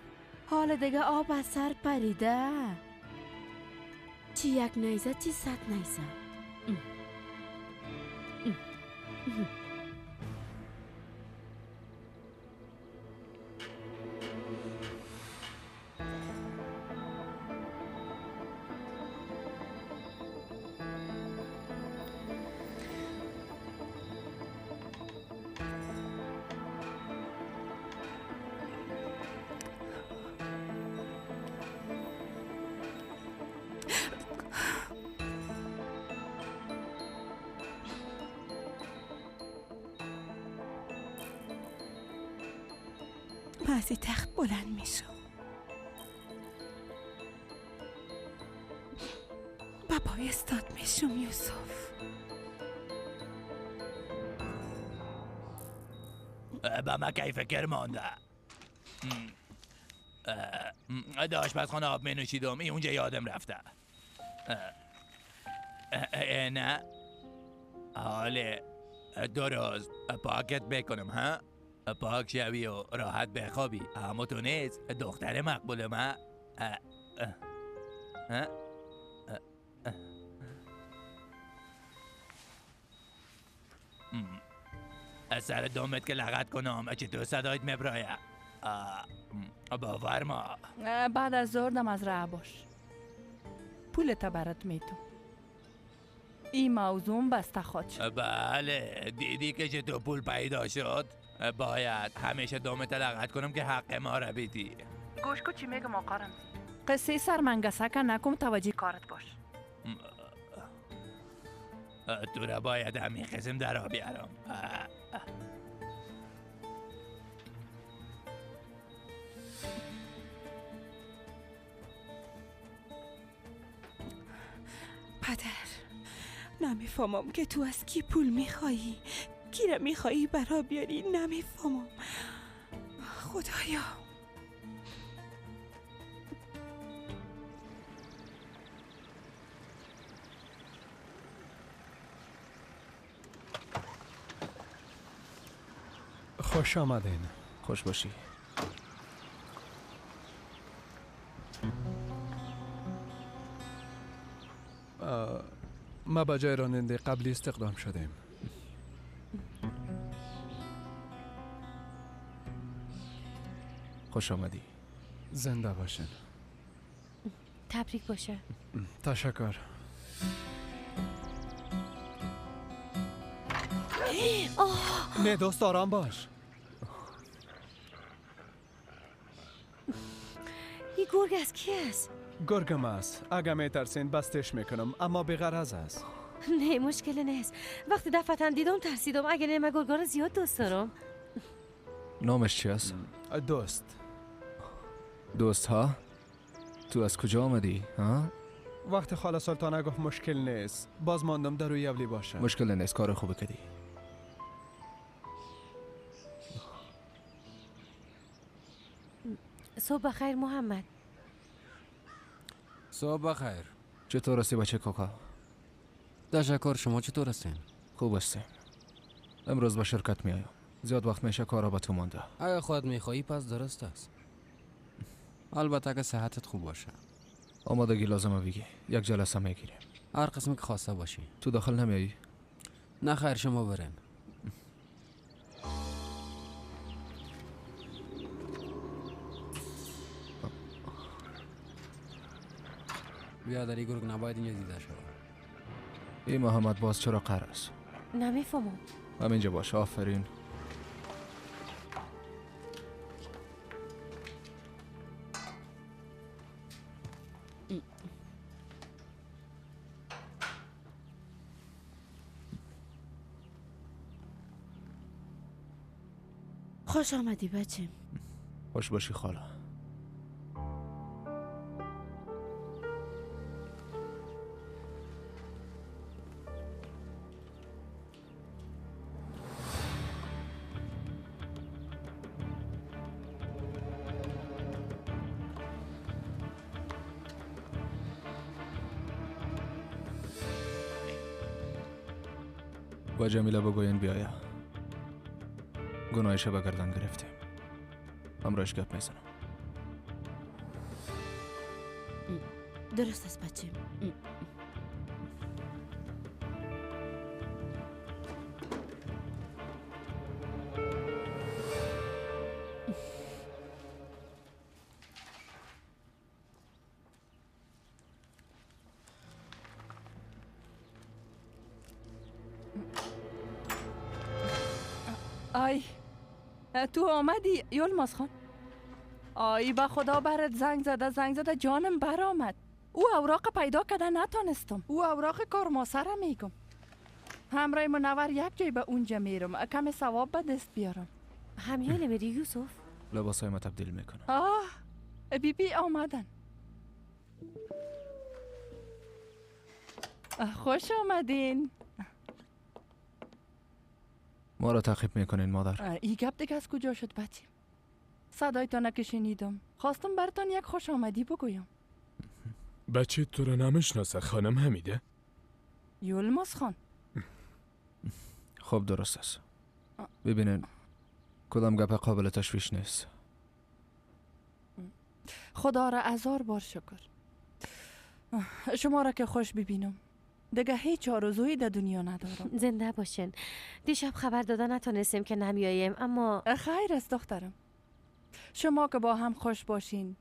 حال دیگه آب از سر پریده. چی یک نیزه چی 100 نیزه. از تخت بلند میشم و پای استاد میشم یوسف. به من کیف فکر مانده. در آشپزخانه آب می نوشیدم، این اونجا یادم رفته. نه حاله درست پاکت بکنم ها، پاک شوی و راحت بخوابی. اما تو نیست دختر مقبول من. سر دومت که لغت کنم چطور صدایت مبرایه. باور ما بعد از ظهر دم از راه باش، پولت برات میتم. این موضوع بسته خواهد شد. بله دیدی که چطور پول پیدا شد؟ باید همیشه دومت لغت کنم که حق ما را بدی. گوش کو چی میگم آقا رمزی. قصه سرمنگسه که نکم، توجه کارت باش. تو را باید همین قسم در بیارم. پدر نمیفهمم که تو از کی پول میخوایی، کی را میخوایی برا بیاری، نمیفهمم. خدایا. خوش آمدین. خوش باشی. ما با جای راننده قبلی استخدام شدیم. خوش آمدی. زنده باشین. تبریک باشه. تشکر. نه دوست، آرام باش. این گرگ از کی است؟ گرگم است. اگه میترسین بستش میکنم، اما بی‌غرض است. نه مشکل نیست. وقتی دفعتا دیدم ترسیدم. اگه نه من گرگا رو زیاد دوست دارم. نامش چی است؟ دوست. دوست ها؟ تو از کجا آمدی؟ ها؟ وقتی خاله سلطانه گفت مشکل نیست، باز ماندم در روی اولی باشه. مشکل نیست، کار خوبه کردی. صبح بخیر محمد. صبح بخیر. چطور هستی بچه کاکا؟ تشکر، شما چطور هستین؟ خوب هستیم. امروز به شرکت میایم. زیاد وقت میشه کارا به تو مانده. اگه خودت میخوایی پس درست است. البته اگه صحتت خوب باشه. آمادگی لازمه بگی. یک جلسه میگیریم. هر قسم که خواسته باشی. تو داخل نمیایی؟ نه خیر، شما برین. بیادر این گرگ نباید اینجا دیده شود. این محمد باز چرا قهر است؟ نمیفهمم. همینجا باش. آفرین. خوش آمدی بچه. خوش باشی خاله. و جمیله بگوین بیایا. گناهش به گردن گرفتیم. همراهش گپ میزنم. درست است بچه. آی تو آمدی یلماز خان؟ آی با خدا برات زنگ زده جانم برآمد. او اوراق پیدا کرده نتانستم. او اوراق کارماسه را میگم. همراه منور یک جای به اونجا میرم کم ثواب به دست بیارم. همیانه میری یوسف؟ لباسای ما تبدیل میکنم. آه بی بی آمدن. خوش آمدین. ما را تعقیب میکنین مادر. این گپ دیگه از کجا شد بچه؟ صدایتان که شنیدم خواستم براتان یک خوش آمدی بگویم. بچه تو را نمیشناسه خانم حمیده؟ یلماز خان. خب درست است. ببینین کدام گپ قابل تشویش نیست. خدا را هزار بار شکر. شما را که خوش ببینم دیگه هیچ آرزویی در دنیا ندارم. زنده باشین. دیشب خبر داده نتونستیم که نمیاییم، اما خیر است دخترم. شما که با هم خوش باشین.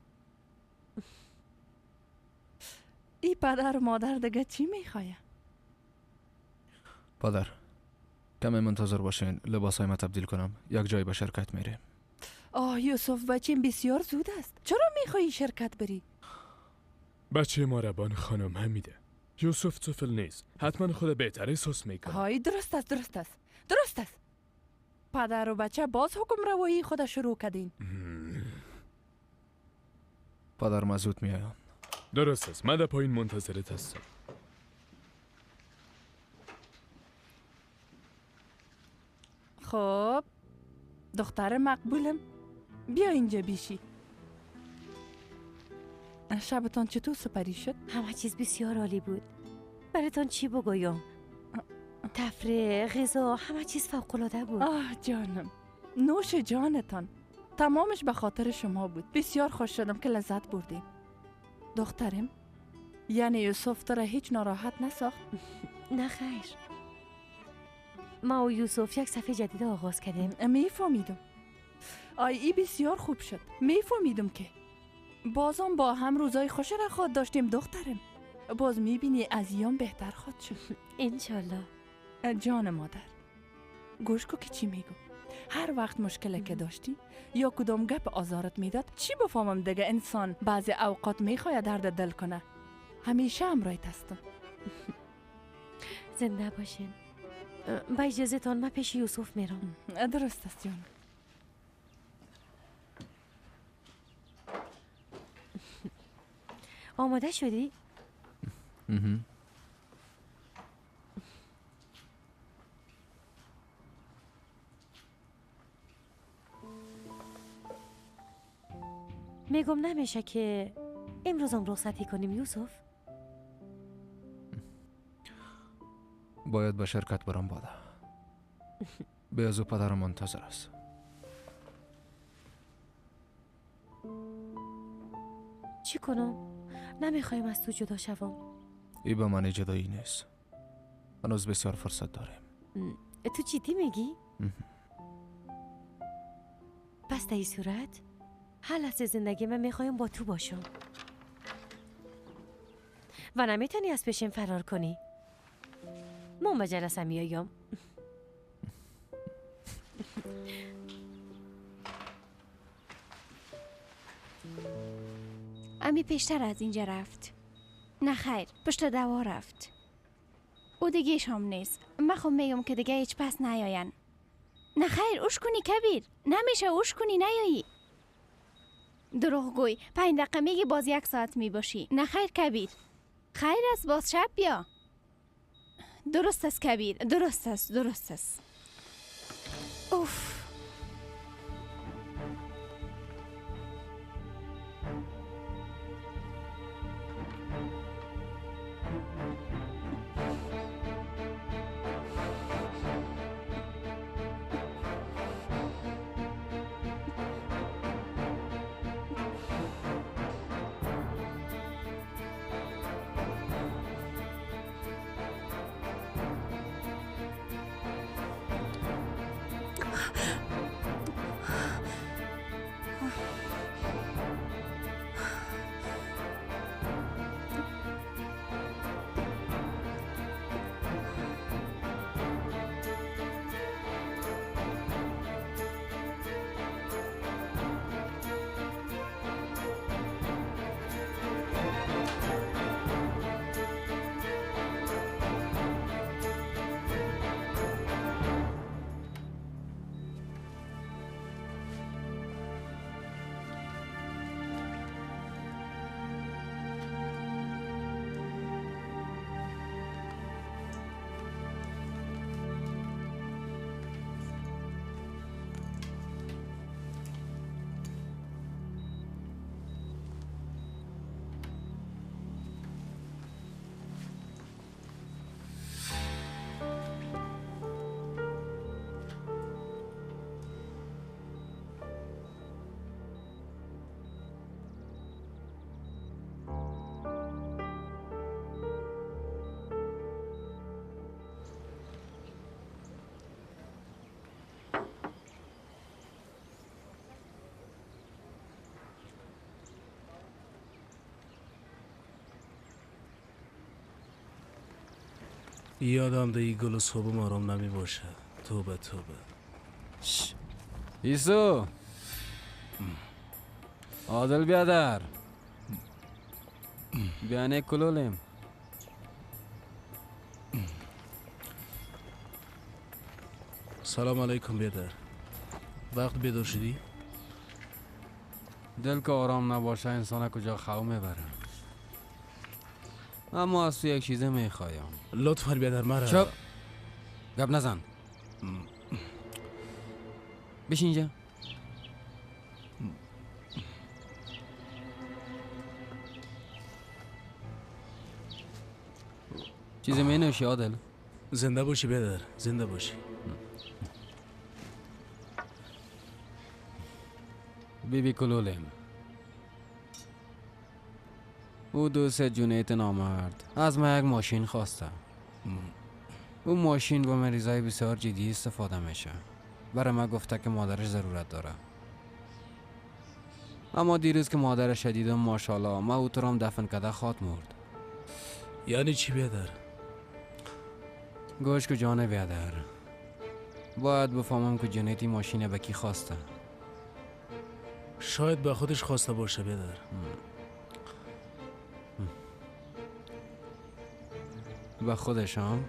ای پدر و مادر دیگه چی میخوایه؟ پدر کمی منتظر باشین لباسای ما تبدیل کنم. یک جای به شرکت میریم. آه یوسف بچیم بسیار زود است. چرا میخوایی شرکت بری؟ بچه ما ربان خانم حمیده. یوسف طفل نیست، حتما خود بهتر احساس میکنه. های درست است درست است درست است. پدر و بچه باز حکم روایی خود شروع کردین. پدر ما زود میایم. درست است، من در پایین منتظرت هستم. خب دختر مقبولم، بیا اینجا بیشی. شبتان چطور سپری شد؟ همه چیز بسیار عالی بود. براتان چی بگویم؟ تفریح، غذا، همه چیز فوق‌العاده بود. آه جانم، نوش جانتان. تمامش به خاطر شما بود. بسیار خوش شدم که لذت بردیم. دخترم، یعنی یوسف تو را هیچ ناراحت نساخت؟ نه خیر. ما و یوسف یک صفحه جدید آغاز کردیم. میفهمیدم. آی ای بسیار خوب شد. میفهمیدم که بازم با هم روزای خوش را خود داشتیم دخترم. باز میبینی از ایام بهتر خواهد شد. انشالله. جان مادر، گوش کو که چی میگم. هر وقت مشکل که داشتی یا کدام گپ آزارت میداد، چی بفهمم دیگه، انسان بعضی اوقات میخواد درد دل کنه. همیشه همراهت هستم. زنده باشین. با اجازه تان من پیش یوسف میرم. درست است جان. آماده شدی؟ میگم نمیشه که امروز هم رخصتی کنیم یوسف؟ باید به شرکت برام باده. بیازو پدرم منتظر است. چی کنم؟ نمیخوایم از تو جدا شوم. ای به معنی جدایی نیست. هنوز بسیار فرصت داریم. تو جدی میگی؟ پس در این صورت هر لحظه زندگی من میخوایم با تو باشم و نمیتونی از پیشم فرار کنی. من به جلسه میایم. امی پیشتر از اینجا رفت. نه خیر، پشت دوا رفت. او دیگه شام نیست. من خب میگم که دیگه هیچ پس نیاین. نه خیر، اوش کنی کبیر. نمیشه اوش کنی نیایی. دروغگوی، 5 دقیقه میگی باز 1 ساعت میباشی. نه خیر کبیر. خیر است، باز شب بیا. درست است کبیر، درست است، درست است. اوف. یادم ده ای گل صبح آرام نمی باشه. توبه توبه. ایسو عادل بیادر بیانه کلولیم. سلام علیکم بیادر. وقت بیدار شدی؟ دل که آرام نباشه انسان کجا خو میبره. اما از تو یک چیزه میخوایم. لطفا بیادر مرا. چپ، گپ نزن. بشین اینجا. چیزی می نوشی عادل؟ زنده باشی بیادر، زنده باشی. بی بی کلولم، او دوست جونیت نامرد از ما یک ماشین خواسته. او ماشین با مریضای بسیار جدی استفاده میشه. برای ما گفته که مادرش ضرورت داره. اما دیروز که مادرش دیدم ماشاءالله ما او ترام دفن کرده خواد مرد. یعنی چی بیادر؟ گوش که جان بیادر، باید بفهمم که جنیتی ماشین به کی خواسته. شاید به خودش خواسته باشه بیادر. به خودش هم؟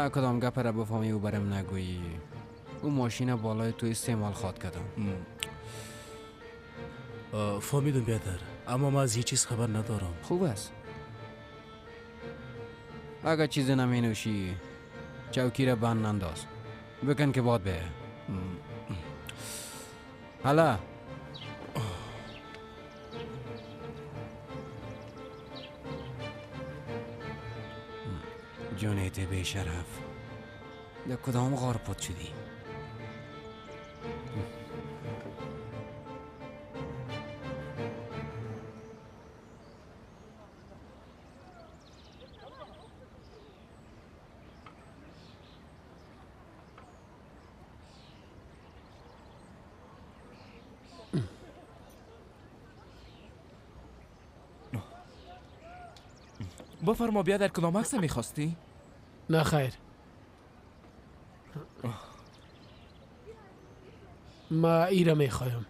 کدام گپ را بفهمی و برم نگویی، او ماشین بالای تو استعمال خواد کردم. فهمیدم بیادر، اما من از هیچ چیز خبر ندارم. خوب است. اگر چیزی نمی نوشی چوکی را بند ننداز، بکن که باد به. حالا جونیت بی شرف، در کدام غار پت شدی؟ بفرما بیادر، کدام عکس میخواستی؟ نه خیر، ما ایره میخوایم.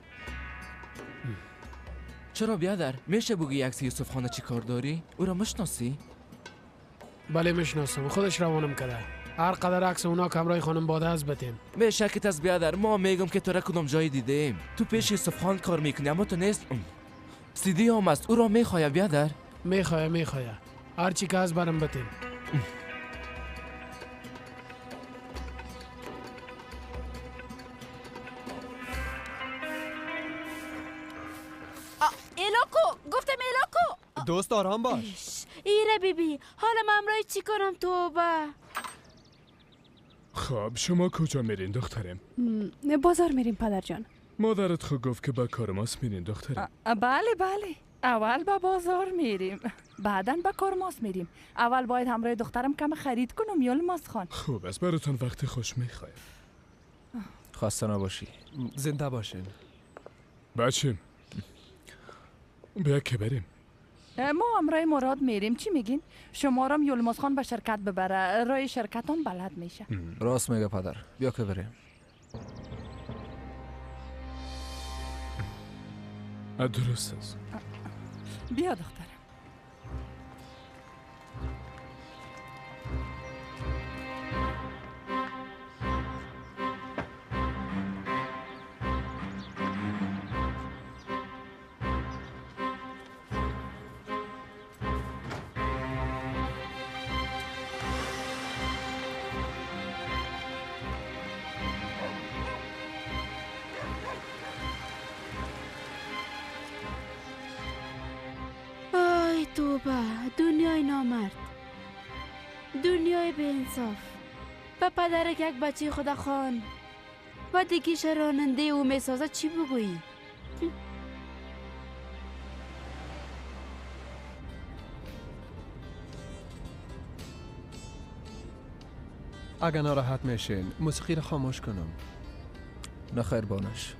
چرا بیادر؟ میشه بگی عکس یوسف خانه چی کار داری؟ او را مشناسی؟ بله میشناسم، خودش روانم کرده. هر قدر عکس اونا که همراه خانم باده از بتیم. میشه از بیادر، ما میگم که تو را کدام جای دیدیم. تو پیش یوسف خان کار میکنی اما تو نیست. سیدی هم است، او را میخواه بیادر؟ میخواه میخواه، هر چی که از برم بتیم. ایلاکو، گفتم ایلاکو. دوست آرام باش. ایره بی بی، حالا من امرای چی کنم توبه؟ خب شما کجا میرین دخترم؟ بازار میریم پدر جان. مادرت خود گفت که با کارماس میرین دخترم. بله بله، اول به بازار میریم، بعدا به کارماس میریم. اول باید همراه دخترم کم خرید کنم یلماز خان. خوب است، براتون وقت خوش میخوایم. خسته نباشی. زنده باشین. بچیم بیا که بریم. ما همراه مراد میریم، چی میگین؟ شما رام یلماز خان به شرکت ببره، رای شرکتان بلد میشه. راست میگه پدر، بیا که بریم. درست است. بیا دخترم. توبه، دنیای نامرد، دنیای به انصاف. به پدرک یک بچه خدا خان و دیگیش راننده او میسازه چی بگویی؟ اگه ناراحت میشین موسیقی را خاموش کنم. نه خیر بانش،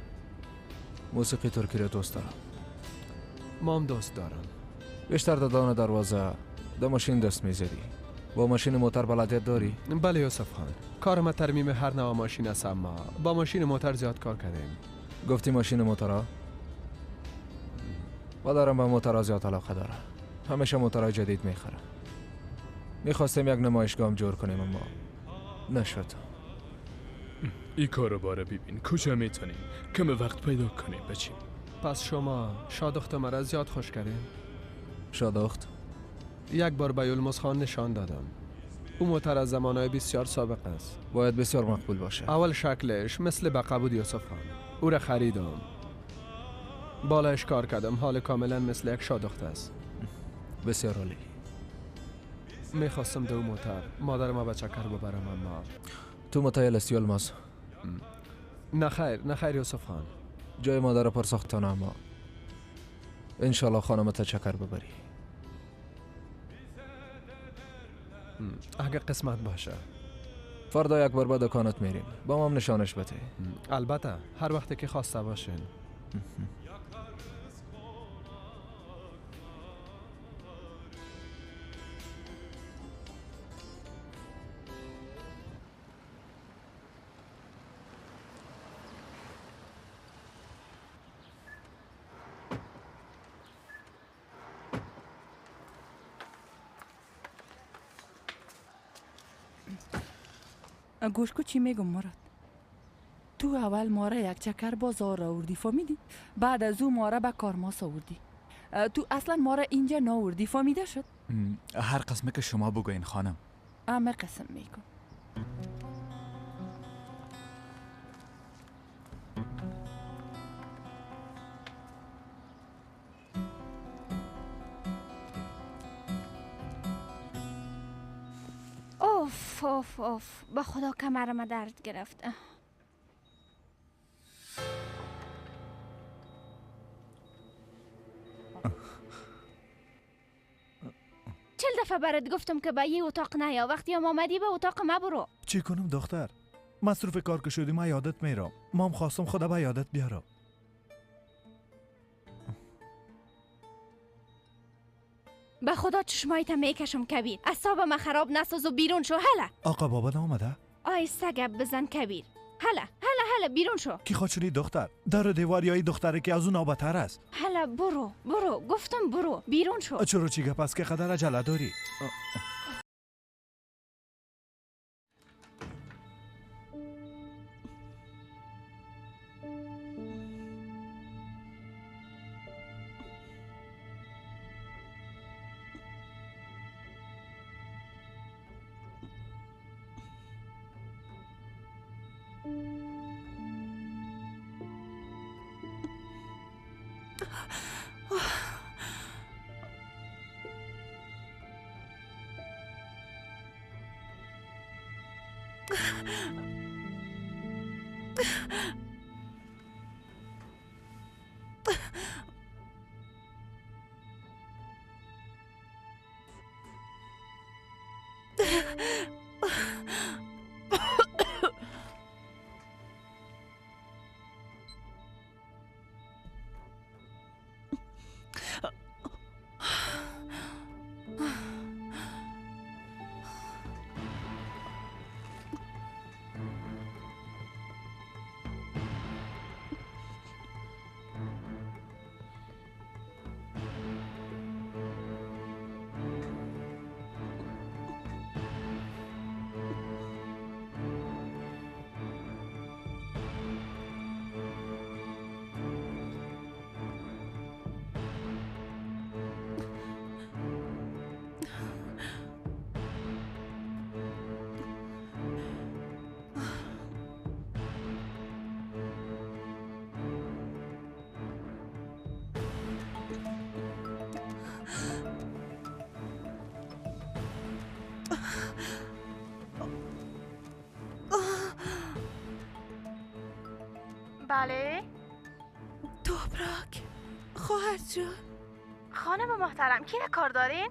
موسیقی ترکی را دوست دارم. ما هم دوست دارم. بیشتر دادان دروازه در ماشین دست میزدی. با ماشین موتر بلدیت داری؟ بله یوسف خان، کار ما ترمیم هر نوع ماشین است، اما با ماشین موتر زیاد کار کردیم. گفتی ماشین موترها؟ پدرم به موترها زیاد علاقه داره، همیشه موترهای جدید میخره. میخواستیم یک نمایشگاه هم جور کنیم اما نشد. این کارو باره ببین کجا میتونیم کم وقت پیدا کنیم بچیم. پس شما شادخت مرا زیاد خوش کردین؟ شادخت؟ یک بار به یلماز خان نشان دادم. او موتر از زمانهای بسیار سابق است. باید بسیار مقبول باشه. اول شکلش مثل بقه بود یوسف خان. او را خریدم، بالایش کار کردم، حال کاملا مثل یک شادخت است. بسیار عالی. میخواستم دو موتر مادر ما به چکر ببرم، اما تو متایل استی الماس؟ نه خیر، نه خیر یوسف خان. جای مادر پر ساختانه، اما انشالله خانمت چکر ببری. اگه قسمت باشه. فردا یک بار به دکانت میریم، با ما نشانش بده. البته، هر وقتی که خواسته باشین. گوش کو چی میگم مراد. تو اول ما را یک چکر بازار آوردی، فهمیدی؟ بعد از او ما را به کارماس آوردی. تو اصلا ما را اینجا ناوردی، فهمیده شد؟ هر قسمه که شما بگوین خانم. همه قسم میگم. اوف اوف اوف، با خدا کمرم درد گرفت. 40 دفعه برات گفتم که به یه اتاق نیا، وقتی هم آمدی به اتاق ما برو. چی کنم دختر؟ مصروف کار که شدی ما یادت میرم. مام خواستم خدا به یادت بیارم. به خدا چشمایت میکشم کبیر، اعصاب ما خراب نساز و بیرون شو. هلا آقا بابا نامده؟ آیسته گپ بزن کبیر. هلا هلا هلا بیرون شو. کی خواهد دختر؟ در دیواریای دختره که از اون آبتر است. هلا برو برو، گفتم برو بیرون شو. چرا چی گپ است که قدر عجله داری؟ بله؟ توپراک خواهر جان. خانم محترم کی کار دارین؟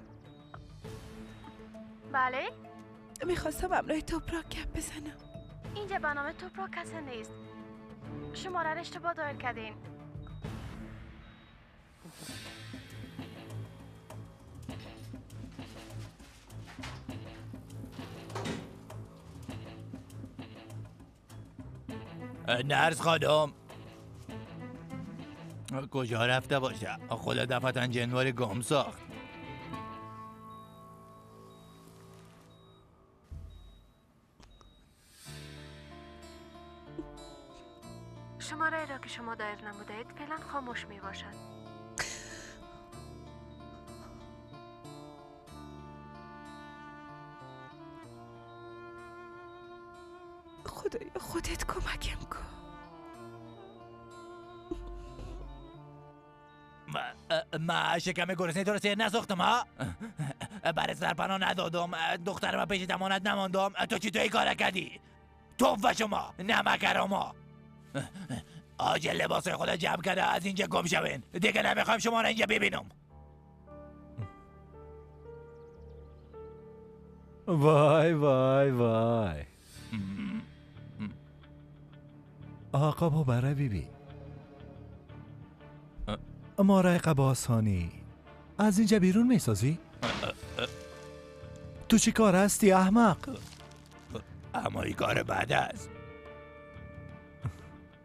بله؟ میخواستم امرای توپراک گپ بزنم. اینجا به نام توپراک کسی نیست. شماره را اشتباه دایر کردین. نرس خانم کجا رفته باشه؟ خدا دفعتا جنوار گم ساخت. شماره را که شما دایر نمودید فعلا خاموش می باشد. خدایا خودت کمکم کن. ما شکم گرسنه تو رو سیر نساختم ها؟ برای سرپناه ندادم، دخترم پیش امانت نماندم. تو چی تو این کار کردی؟ توف و شما نمکراما. آجل لباس خود جمع کرده از اینجا گم شوین. دیگه نمیخوام شما رو اینجا ببینم. وای وای وای آقا با بره بیبی ما را عقب آسانی از اینجا بیرون میسازی؟ تو چی کار هستی احمق؟ اما این کار بعد است.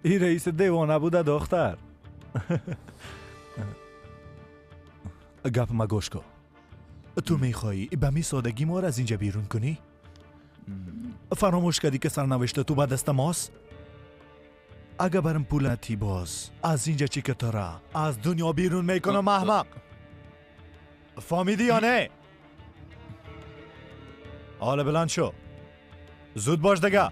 این رئیس دیوانه بوده دختر. گپ ما گوش کن. تو میخوایی به می سادگی ما را از اینجا بیرون کنی؟ فراموش کردی که سرنوشت تو به دست ماست؟ اگه برم پول نتی باز از اینجا چی که تو را از دنیا بیرون میکنم احمق. فهمیدی یا نه؟ حالا بلند شو، زود باش دیگه.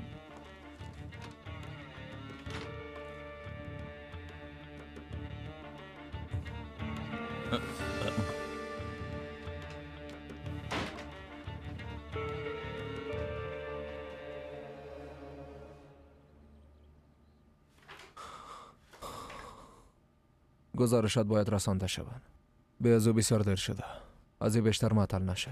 گزارشات باید رسانده شوند. به از او بسیار دیر شده. از این بیشتر معطل نشه.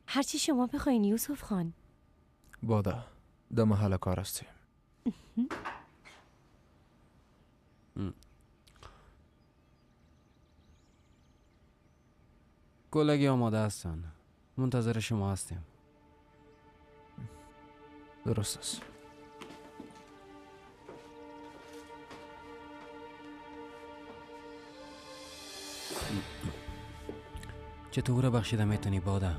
هرچی شما بخواین یوسف خان. باده در محل کار هستیم. کلگی آماده هستن، منتظر شما هستیم. درست است. چطور بخشیده میتونی باده؟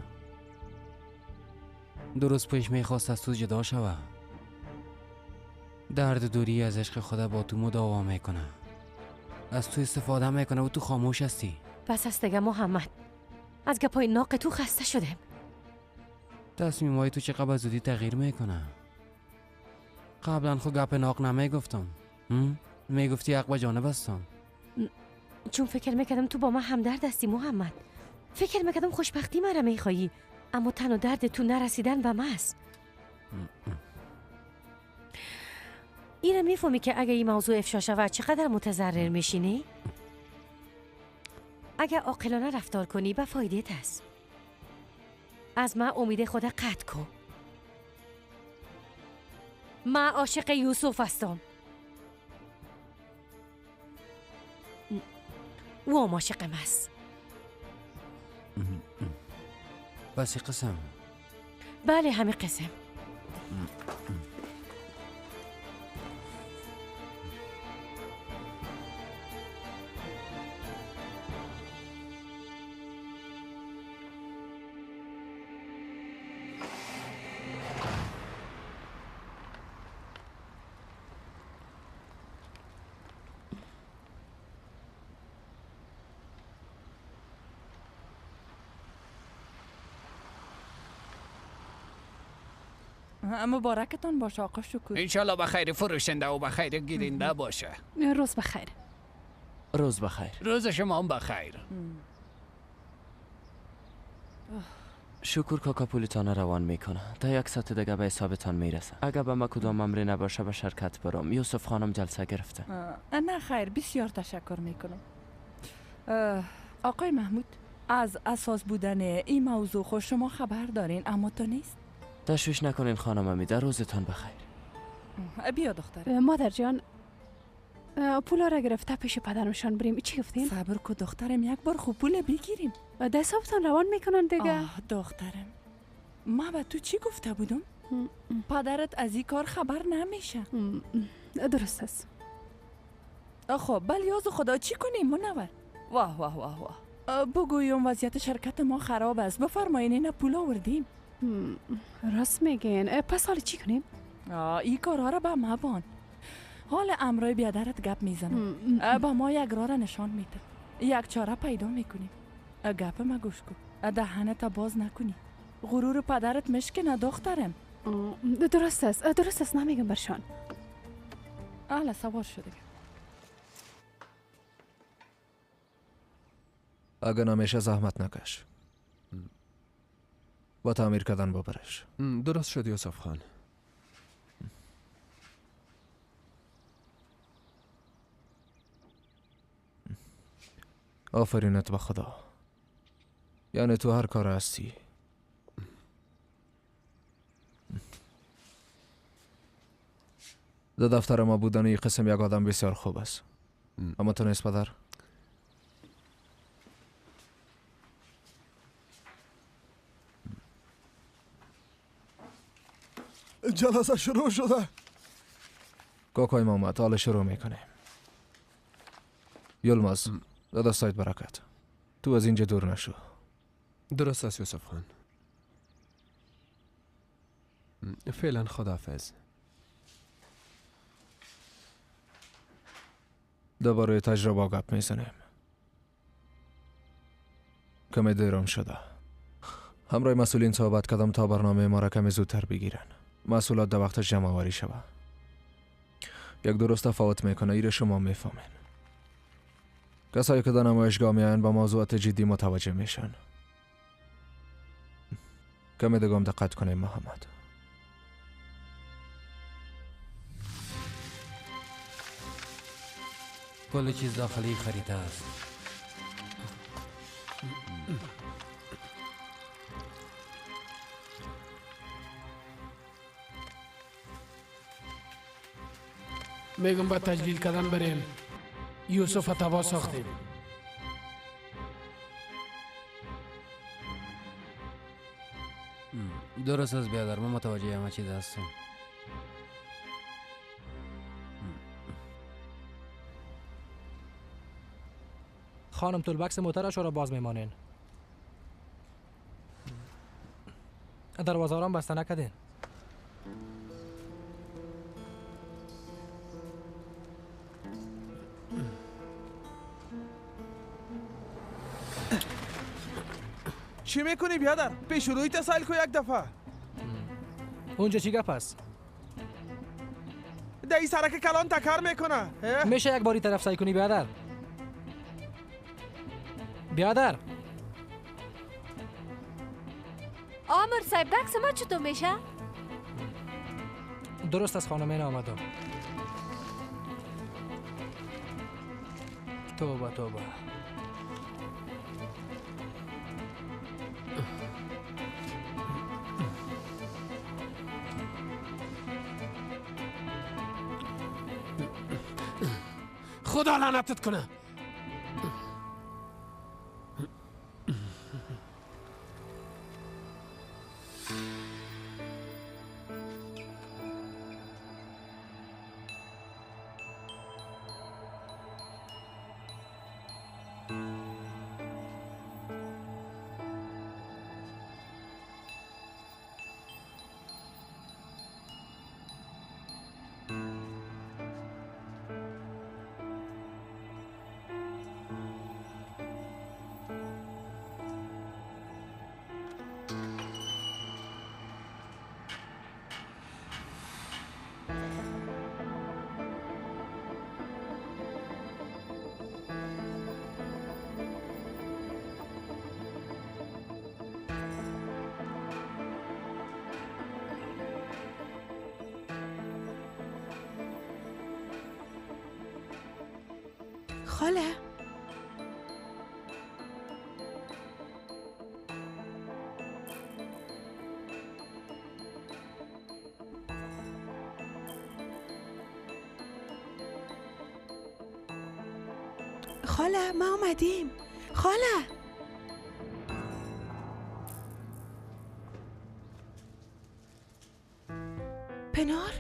درست پیش میخواست از تو جدا شوه. درد دوری از عشق خدا با تو مداوا میکنه، از تو استفاده میکنه و تو خاموش هستی. بس است دیگه محمد، از گپای ناق تو خسته شدم. تصمیم های تو چقدر به زودی تغییر میکنه. قبلا خود گپ ناق نمیگفتم، میگفتی حق به جانب هستم. چون فکر میکردم تو با من همدرد هستی محمد. فکر میکردم خوشبختی مرا میخوایی، اما تن و درد تو نرسیدن به من است. اینو میفهمی که اگه این موضوع افشا شود چقدر متضرر میشینی؟ اگه عاقلانه رفتار کنی به فایدهت است. از من امید خود قطع کن. من عاشق یوسف هستم. او هم عاشقم است. بس قسم؟ بله همه قسم. مبارکتان باشه آقا شکر. انشالله به خیر فروشنده و به خیر گیرنده باشه. روز بخیر. روز بخیر. روز شما هم بخیر. شکر کاکا پولتان روان میکنه. تا یک ساعت دیگه به حسابتان میرسه. اگه به ما کدام امری نباشه به شرکت برام. یوسف خانم جلسه گرفته. نه خیر، بسیار تشکر میکنم. آقای محمود، از اساس بودن این موضوع خود شما خبر دارین، اما تو نیست. تشویش نکنین خانم امیده، روزتان بخیر. بیا دختر. مادر جان، پولا را گرفته پیش پدرمشان بریم. چی گفتین؟ صبر کو دخترم، یک بار خوب پول بگیریم. ده حسابتان روان میکنن دیگه. آه دخترم، ما به تو چی گفته بودم؟ پدرت از این کار خبر نمیشه. درست است. خب بلیاز خدا چی کنیم منور؟ واه واه واه واه، بگویم وضعیت شرکت ما خراب است. بفرمایین اینا پول آوردیم. راست میگین. پس حالا چی کنیم؟ این کارها را به ما بان. حال امرای بیادرت گپ میزنم. با ما یک راه را نشان میده، یک چاره پیدا میکنیم. گپ ما گوش کن، دهنت باز نکنی، غرور پدرت مشکنه دخترم. درست است، درست است، نمیگم برشان. اهلا سوار شو دیگه. اگه نمیشه زحمت نکش. با تعمیر کردن ببرش. درست شد یوسف خان. آفرینت به خدا. یعنی تو هر کار هستی. در دفتر ما بودن این قسم یک آدم بسیار خوب است. اما تو نیست پدر؟ جلسه شروع شده. کاکای محمد حالا شروع میکنیم. یلماز دستایت برکت. تو از اینجا دور نشو. درست است یوسف خان. فعلا خداحافظ. درباره تجربه گپ میزنیم. کمی دیرم شده. همراه مسئولین صحبت کردم تا برنامه ما را کمی زودتر بگیرن. مسئولات در وقتش جمع آوری شوه. یک درست تفاوت میکنه، ایره شما میفهمین. کسایی که در نمایشگاه میاین با موضوعات جدی متوجه میشن. کمی دیگه دقت کنیم محمد. کل چیز داخلی خریده است. میگم با تجلیل کردن بریم. یوسف تبا ساختیم. درست است بیادر، من متوجه همه چیز هستم. خانم تولبکس موترش را باز میمانین. دروازه را بسته نکردین. چی میکنی بیادر؟ پیش روی تسایل کو یک دفعه. اونجا چی گپ است؟ در این سرک کلان تکر میکنه. میشه یک باری طرف سعی کنی بیادر؟ بیادر آمر صاحب بکس ما چطور میشه؟ درست از خانم این آمدم. توبه توبه. خدا لعنتت کنه. خاله خاله ما آمدیم. خاله پنار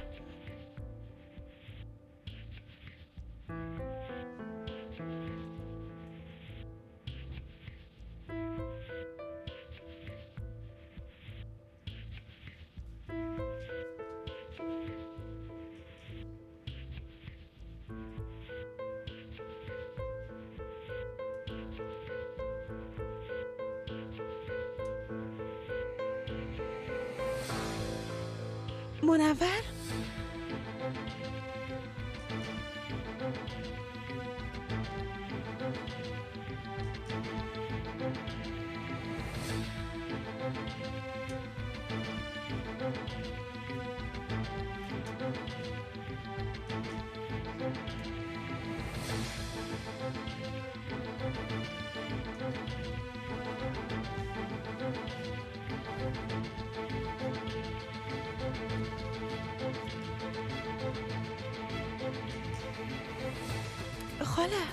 منور؟ خاله.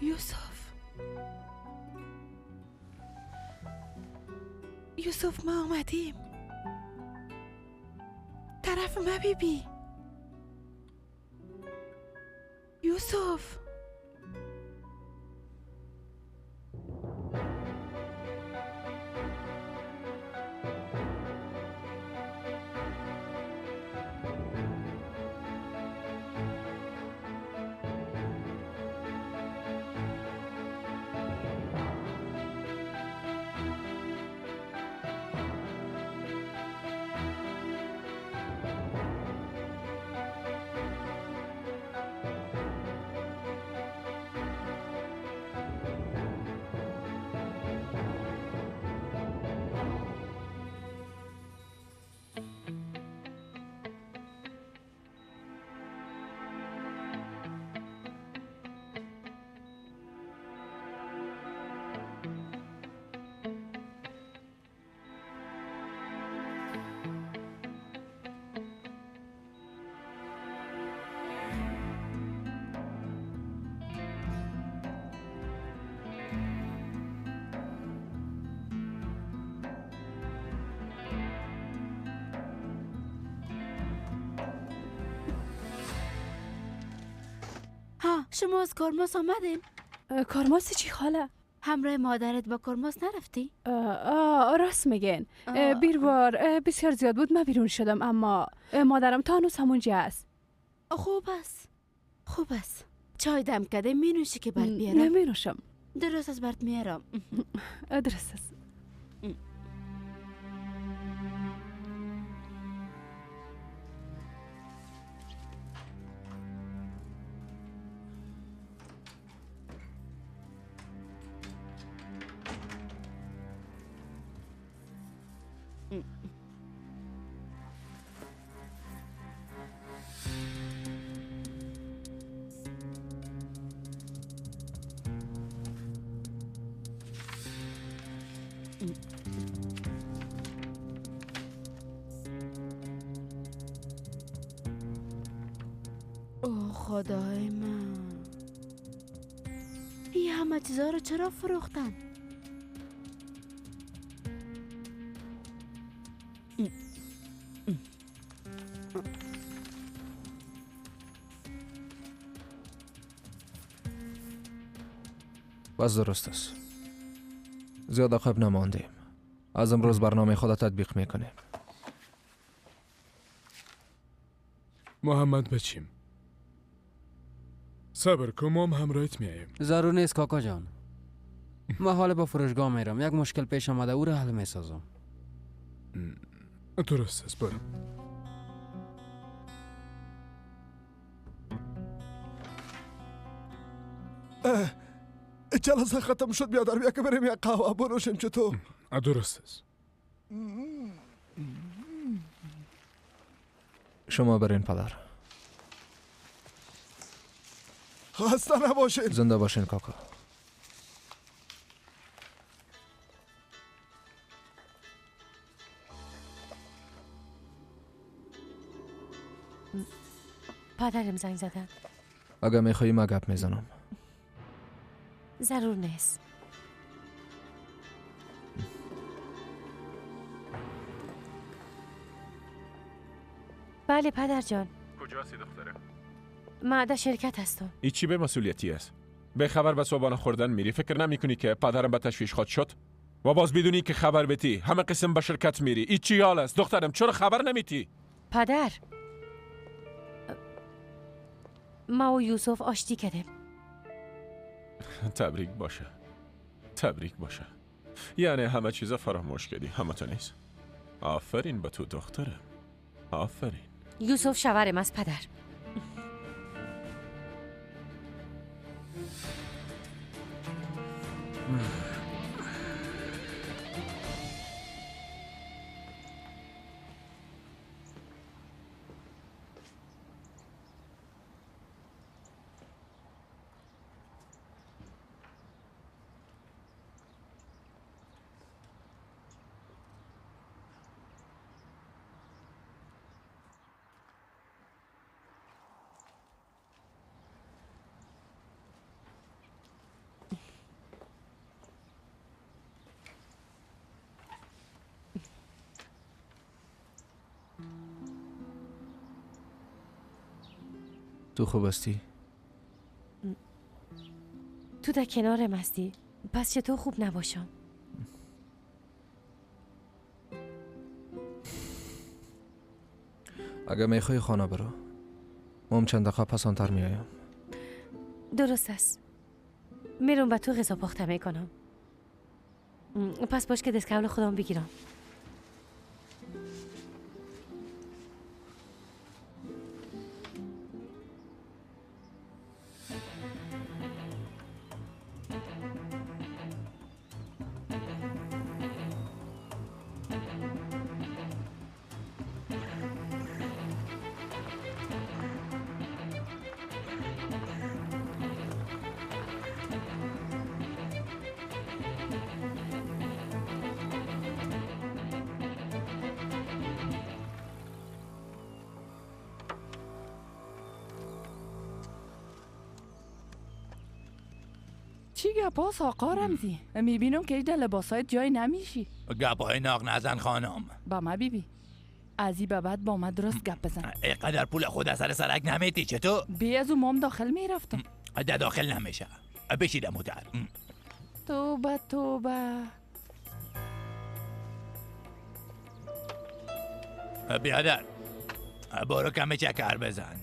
یوسف، یوسف، ما آمدیم. طرف ما بی بی. یوسف، ها، شما از کرماس آمدین؟ کرماس چی خاله؟ همراه مادرت با کرماس نرفتی؟ راست میگین. بیروار بسیار زیاد بود، من بیرون شدم، اما مادرم تا هنوز همونجا است. خوب است، خوب است. چای دم کرده می نوشی که برات بیارم؟ نه می نوشم. درست از برات میارم. درست است. اوه خدای من، این همه چیزا رو چرا فروختن؟ بس درست است. زیاد عقب نماندیم. از امروز برنامه خود تطبیق میکنیم. محمد بچیم، صبر کن، ما هم همراهت میاییم. ضرور نیست کاکا جان. ما حال با فروشگاه میرم، یک مشکل پیش آمده، او را حل میسازم. درست است، برو. جلسه ختم شد بیادر، بیا که بریم یک قهوه بنوشیم. چطور؟ درست است. شما برین پدر. خسته نباشین. زنده باشین کاکا. پدرم زنگ زدن. اگه میخوایی من گپ میزنم. ضرور نیست. بله پدر جان. کجا هستی دختره؟ من در شرکت هستم. ای چی به مسئولیتی است؟ به خبر به صبحانه خوردن میری، فکر نمی کنی که پدرم به تشویش خواد شد؟ و باز بدونی که خبر بتی همه قسم به شرکت میری. ای چی حال است دخترم؟ چرا خبر نمیتی؟ پدر، ما و یوسف آشتی کردیم. تبریک باشه، تبریک باشه. یعنی همه چیزا فراموش کردی، همه تو نیست. آفرین به تو دخترم، آفرین. یوسف شوهرم است پدر. تو خوب هستی؟ تو در کنارم هستی، پس چطور خوب نباشم؟ اگه میخوای خانه برو، مام چند دقیقه پسانتر میایم. درست است، میرم به تو غذا پخته میکنم. پس باش که دستکول خودم بگیرم. چی گپاس آقا رمزی؟ میبینم که در لباسایت جای نمیشی. گپای ناق نزن خانم. با ما بیبی، از این به بعد با ما درست گپ بزن. اینقدر پول خود از سر سرک نمیتی چطور؟ بی از او مام داخل میرفتم. ده داخل نمیشه، بشیدم موتر. توبه توبه. بیادر برو کمی چکر بزن.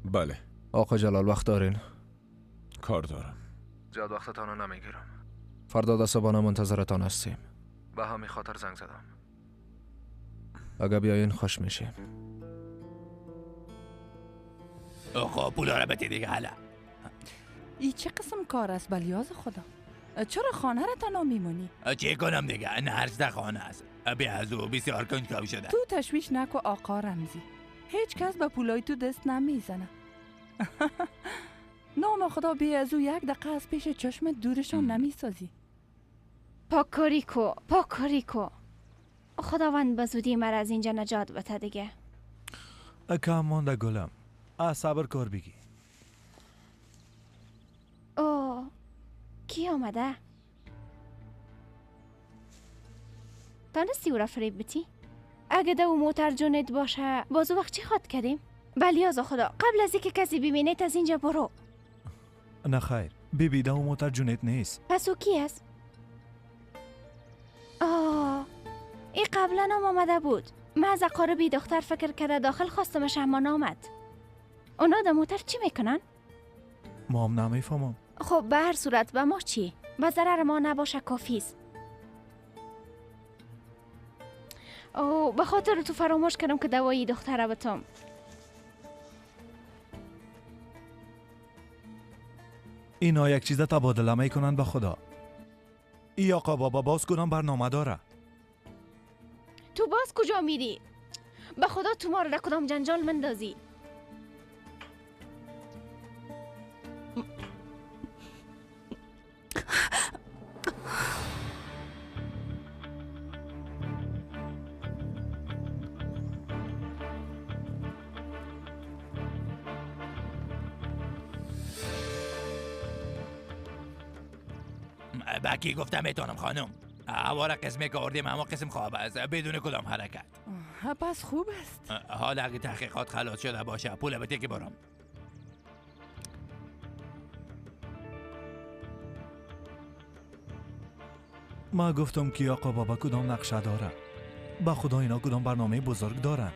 بله آقا جلال، وقت دارین؟ کار دارم. زیاد وقتتان رو نمیگیرم. فردا در صبحانه منتظرتان هستیم. به همین خاطر زنگ زدم. اگه بیاین خوش میشیم. آقا پولا رو بده دیگه. حالا ای چه قسم کار است بلیاز خدا؟ چرا خانه را تنها میمونی؟ چه کنم دیگه، نرس در خانه است. بی از او بسیار کنجکاو شده. تو تشویش نکو آقا رمزی، هیچ کس به پولای تو دست نمیزنه. نام خدا بی از او یک دقیقه از پیش چشم دورشان نمیسازی. پاکاری کو، پاکاری کو. خداوند به زودی مرا از اینجا نجات بده دیگه. کم مانده گلم، از صبر کار بگی. اوه کی آمده؟ تانستی او را فریب بتی؟ اگه دو موتر جونت باشه باز وقت چی خواد کردیم؟ بلیاز خدا قبل از اینکه کسی ببینید از اینجا برو. نه خیر بیبی، دو موتر جونت نیست. پس او کی است؟ آه ای قبلا هم آمده بود. من از اقاربی دختر فکر کرده داخل خواستمش اما نامد. اونا در موتر چی میکنن؟ ما هم نمیفهمم. خب به هر صورت به ما چی؟ به ضرر ما نباشه کافیست. او به خاطر تو فراموش کردم که دوایی دختره بتم. اینا یک چیز تبادله میکنن به خدا. ای آقا بابا باز کنم برنامه داره. تو باز کجا میری؟ به خدا تو ما رو در کدام جنجال مندازی. بکی گفتم میتونم خانم. هوا قسمی که آوردیم اما قسم خواب است بدون کدام حرکت. پس خوب است. حالا اگه تحقیقات خلاص شده باشه پول بده که برم. ما گفتم که آقا بابا کدام نقشه داره. با خدا اینا کدام برنامه بزرگ دارن.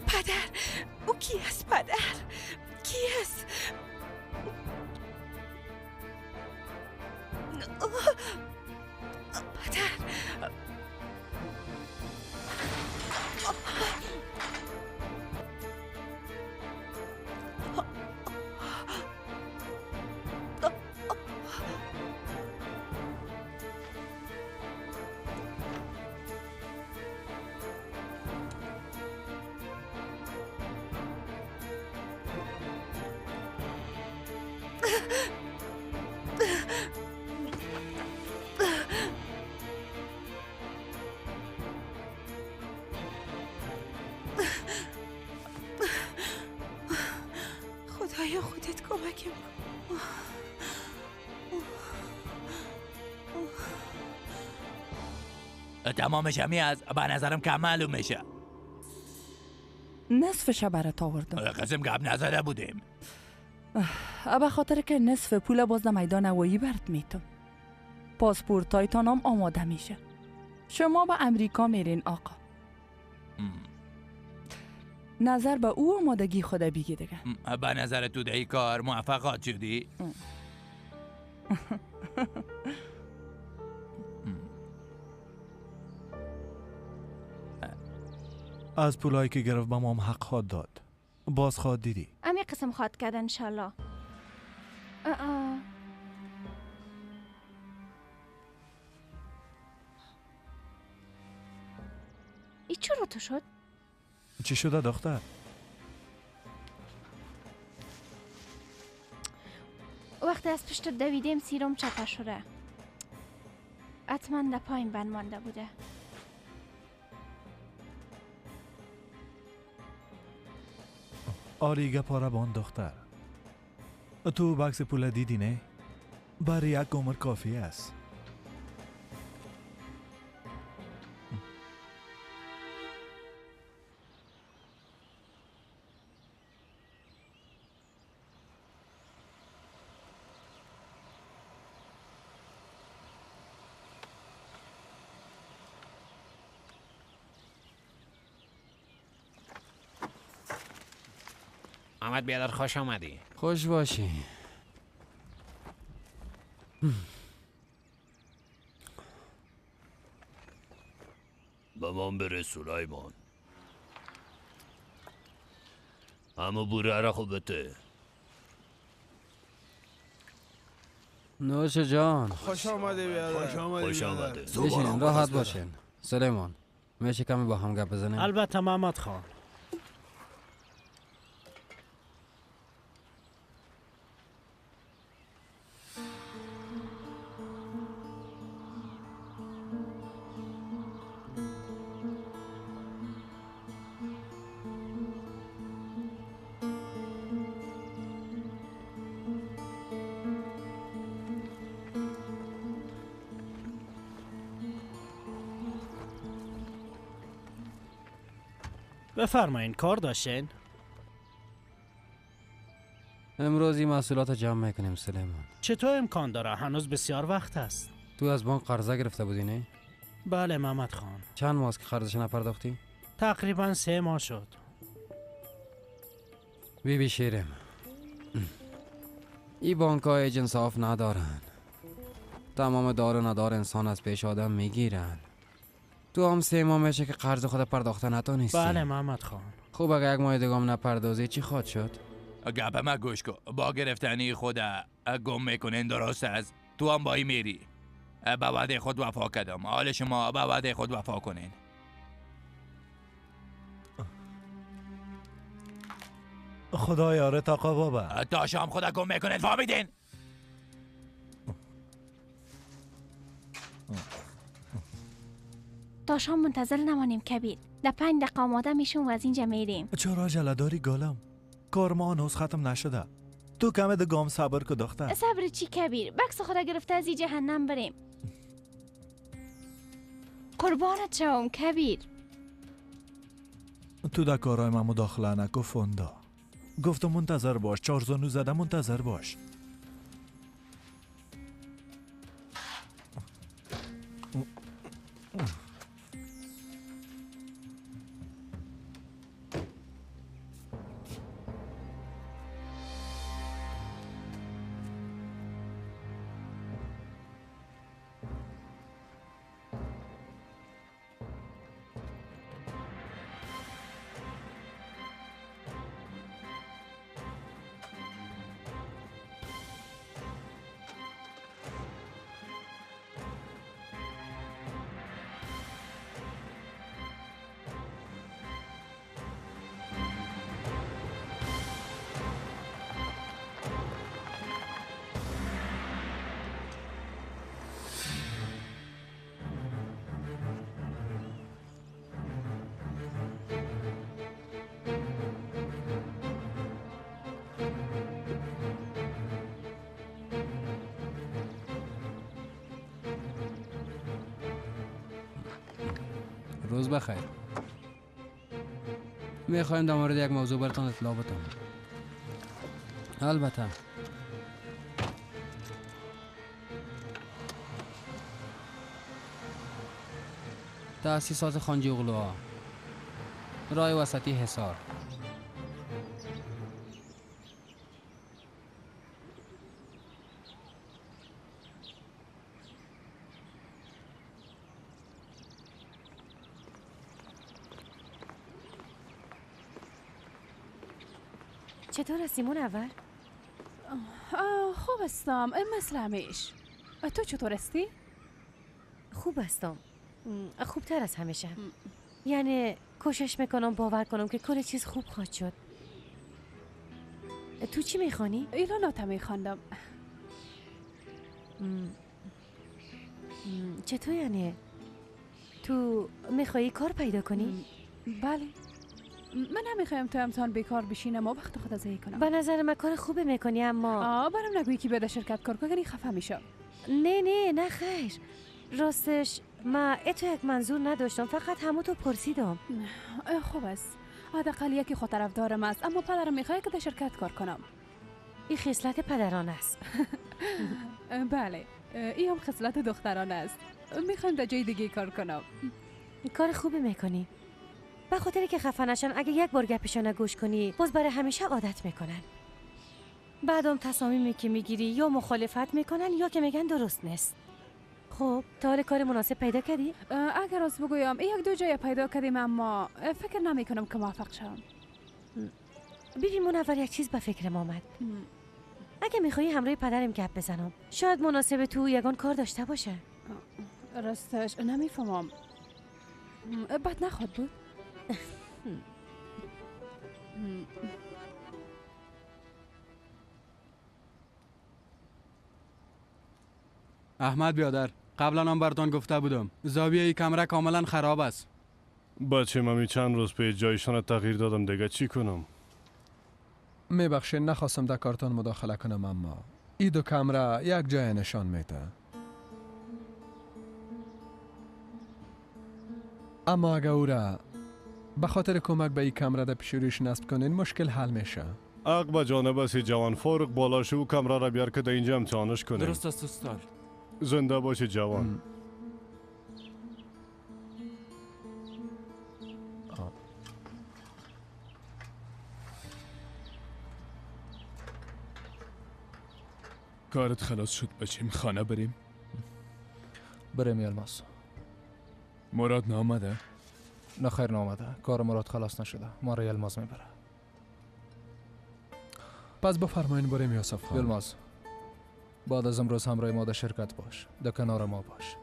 پدر، او کی است؟ پدر کی است؟ پدر، خدایا خودت کمکم کن. تمامش همی از به نظرم کم معلوم میشه. نصفش برات آوردم. قسم گپ نزده بودیم. به خاطر که نصف پول باز در میدان هوایی برات میتم. پاسپورتایتان هم آماده میشه. شما به امریکا میرین آقا. نظر به او آمادگی خدا بیگی دیگه. به نظر تو در کار موفقات شدی؟ از پولایی که گرفت به ما هم حق خواد داد. باز خواد دیدی. امی قسم خواد کرد انشالله. ای چرا تو شد؟ چی شده دختر؟ وقتی از پشت دویدیم سیرم چپه شده. حتما در پایین بند مانده بوده. آری گپاره بان دختر. تو بکس پول دیدی نه؟ برای یک عمر کافی است. محمد بیادر خوش آمدی. خوش باشی. به من بره سلیمان. همو بوره را خوب بته. نوش جان. خوش آمدی بیادر. خوش آمدی. خوش آمدی. بشین راحت باشین. سلیمان میشه کمی با هم گپ بزنیم؟ البته محمد خان. بفرمایین، کار داشتین؟ امروز این محصولات جمع میکنیم سلیمان. چطور امکان داره؟ هنوز بسیار وقت است. تو از بانک قرضه گرفته بودی نه؟ بله محمد خان. چند ماه است که قرضش نپرداختی؟ تقریبا 3 ماه شد. بی بی شیرم، این بانک ها انصاف ندارن. تمام دار و ندار انسان از پیش آدم میگیرن. تو هم 3 ماه میشه که قرض خود پرداخته نتونستی. بله محمد خان. خوب اگه 1 ماه دیگه هم نپردازی چی خواهد شد؟ گپ ما گوش کن، با گرفتنی خود گم میکنین درست است. تو هم بایی میری. به وعده خود وفا کردم، حال شما به وعده خود وفا کنین. خدا یاره آقا بابا. تا شام خدا گم میکنین، فهمیدین؟ تا شام منتظر نمانیم کبیر. در 5 دقیقه آماده میشم و از اینجا میریم. چرا عجله داری گالم؟ کار ما هنوز ختم نشده. تو کم دگام صبر که دختر. صبر چی کبیر؟ بکس خدا گرفته از این جهنم بریم. قربانت شوم کبیر. تو در کارهای من مداخله نکن فوندا. گفتم منتظر باش، 4 زانو زده منتظر باش. روز بخیر. میخوایم در مورد یک موضوع براتان اطلاع بدم. البته تأسیسات خانجی اغلوها، راه وسطی حصار. چطور هستی منور؟ خوب هستم، مثل همیش. تو چطور هستی؟ خوب هستم، خوبتر از همیشه. یعنی کوشش میکنم باور کنم که کل چیز خوب خواهد شد. تو چی میخوانی؟ اعلانات میخواندم. چطور یعنی؟ تو میخوایی کار پیدا کنی؟ بله. من نمیخوایم تو امتحان بیکار بشینم و وقت خود ضایع کنم. به نظر من کار خوبه میکنی، اما برام نگویی که بیاد شرکت کار کنی خفه میشم. نه نه نه خیر، راستش ما اتو یک منظور نداشتم، فقط همو تو پرسیدم. خوب است، حداقل یکی خود طرفدارم است، اما پدرم میخواد که در شرکت کار کنم. این خصلت پدران است. بله، این هم خصلت دختران است. میخوایم در جای دیگه کار کنم. کار خوبی میکنی. به خاطر که خفه نشن، اگه یک بار گپشان گوش کنی باز برای همیشه عادت میکنن. بعدم تصامیمی که میگیری یا مخالفت میکنن یا که میگن درست نیست. خب تا حال کار مناسب پیدا کردی؟ اگر راست بگویم یک دو جای پیدا کردیم، اما فکر نمی کنم که موفق شوم. ببین منور، یک چیز به فکرم آمد. اگه میخوایی همراه پدرم گپ بزنم، شاید مناسب تو یگان کار داشته باشه. راستش نمیفهمم. بد نخواد بود. احمد بیادر، قبلا هم براتان گفته بودم زاویه ای کمره کاملا خراب است. بچه ممی چند روز پیش جایشان تغییر دادم، دیگه چی کنم؟ میبخشید نخواستم در کارتان مداخله کنم، اما این دو کمره یک جای نشان میده. اما اگه او را به خاطر کمک به این کمره در پیش نصب کنین مشکل حل میشه. اقبا جانب است جوان، فارغ بالا شو کمره را بیار که در اینجا امتحانش کنیم. درست است استاد. زنده باشی جوان. کارت خلاص شد بچیم، خانه بریم. بریم یلماز. مراد نامده؟ نه خیر نامده، کار مراد خلاص نشده، ما را یلماز میبره. پس بفرمایین بریم یوسف خان. یلماز بعد از امروز همراه ما در شرکت باش، در کنار ما باش،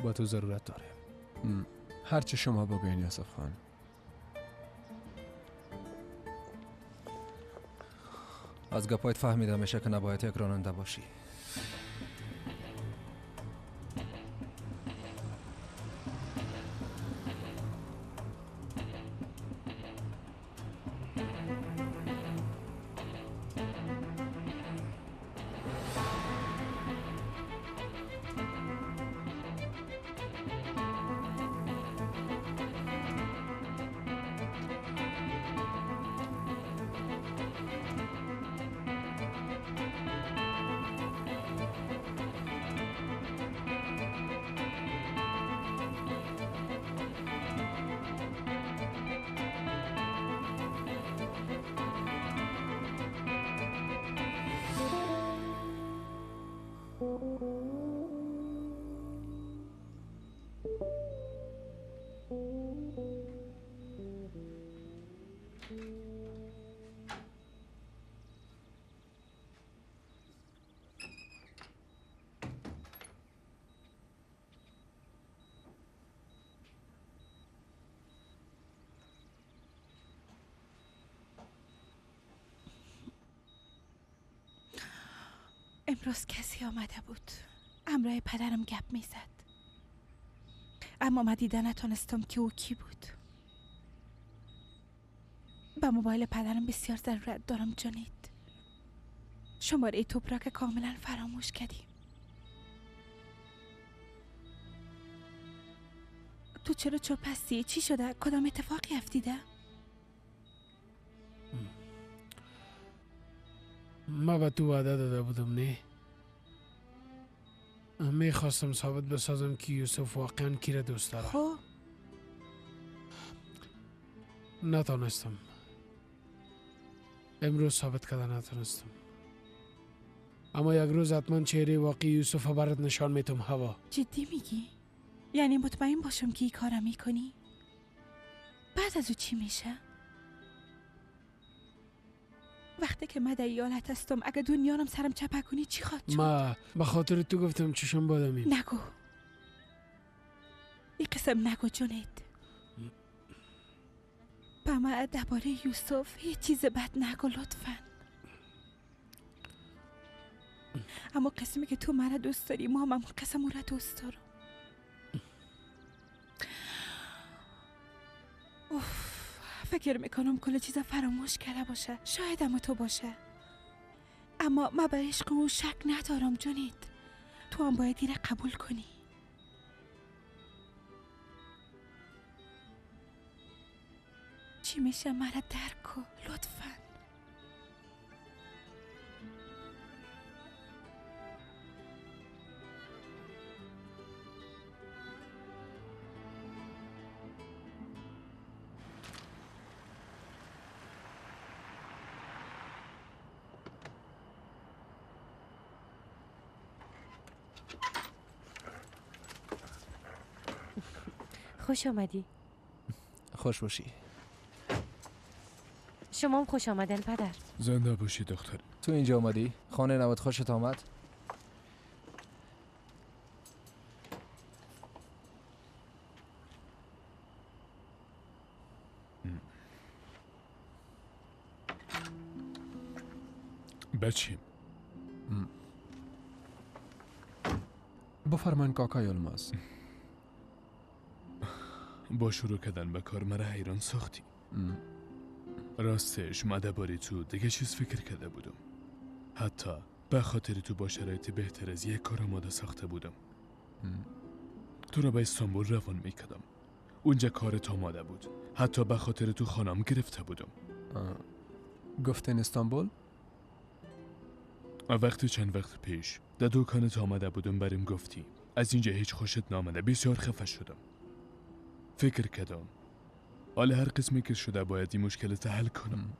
با تو ضرورت داریم. هرچه شما بگوین یوسف خان. از گپایت فهمیده میشه که نباید یک راننده باشی. امروز کسی آمده بود، همراه پدرم گپ میزد، اما من دیده نتونستم که او کی بود. به موبایل پدرم بسیار ضرورت دارم جانید. شماره توپ را که کاملا فراموش کردیم. تو چرا چپ هستی؟ چی شده؟ کدام اتفاقی افتیده؟ ما به تو وعده داده بودم، نه؟ میخواستم ثابت بسازم که یوسف واقعا کی را دوست داره. خب نتانستم. امروز ثابت کرده نتانستم، اما یک روز حتما چهره واقعی یوسف برات نشان میتم. هوا جدی میگی؟ یعنی مطمئن باشم که این کارا میکنی؟ بعد از او چی میشه؟ وقتی که من در ایالت هستم اگه دنیارم سرم چپه کنی چی خواهد شد؟ ما به خاطر تو گفتم چشم بادمیم. نگو این قسم، نگو جونید. به من درباره یوسف هیچ چیز بد نگو لطفا. اما قسمی که تو مرا دوست داری ما هم قسم او را دوست دارم. اوف، فکر میکنم کل چیز فراموش کرده باشه، شاید اما تو باشه، اما من به عشق او شک ندارم جونید. تو هم باید ایره قبول کنی. چی میشه مرا درک کن لطفا. خوش آمدی. خوش باشی. شما هم خوش آمدن پدر. زنده باشی دختر. تو اینجا آمدی؟ خانه نوت خوشت آمد؟ بچیم. بفرمایین کاکا یلماز. با شروع کردن به کار مرا حیران ساختی. راستش ما درباره تو دیگه چیز فکر کرده بودم. حتی به خاطر تو با شرایط بهتر از یک کار آماده ساخته بودم. تو را به استانبول روان میکردم. اونجا کارت آماده بود. حتی به خاطر تو خانم گرفته بودم. گفتین استانبول؟ وقتی چند وقت پیش در دکانت آمده بودم بریم گفتی از اینجا هیچ خوشت نامده. بسیار خفه شدم. فکر کردم حالا هر قسمی که شده باید این مشکلت حل کنم.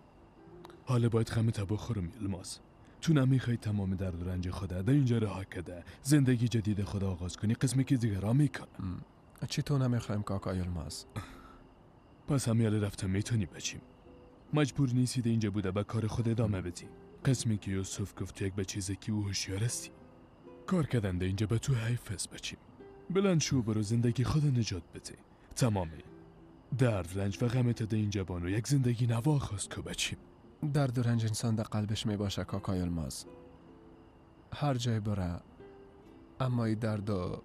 حالا باید غمت بخورم یلماز. تو نمیخوای تمام درد و رنج خود در اینجا رها کده زندگی جدید خود آغاز کنی، قسمی که دیگران میکنم. چی تو نمیخوایم کاکا یلماز؟ پس همیاله رفتم میتونی بچیم. مجبور نیستی اینجا بوده به کار خود ادامه بدی. قسمی که یوسف گفت یک به چیزی که او هوشیار هستی. کار کردن در اینجا به تو حیف است بچیم. بلند شو برو زندگی خود نجات بده. تمامی درد رنج و غمت در اینجا بانو یک زندگی نوا خواست که بچیم. درد و رنج انسان در قلبش می باشه کاکا یلماز. هر جای بره اما این درد و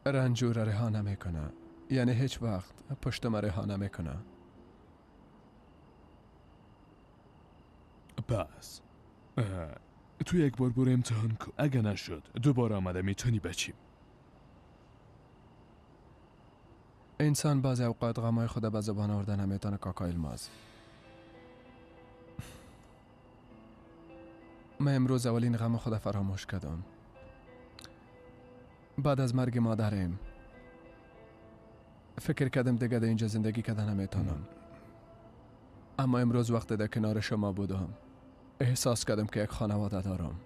رنج او را رها نمیکنه. یعنی هیچ وقت پشت ما رها نمیکنه. پس تو یک بار برو امتحان کن. اگه نشد دوباره آمده میتونی بچیم. انسان بعضی اوقات غمای خود به زبان آورده نمیتونه کاکا یلماز. من امروز اولین غم خود فراموش کردم. بعد از مرگ مادرم فکر کردم دیگه در اینجا زندگی کردن نمیتونم. اما امروز وقتی در کنار شما بودم احساس کردم که یک خانواده دارم.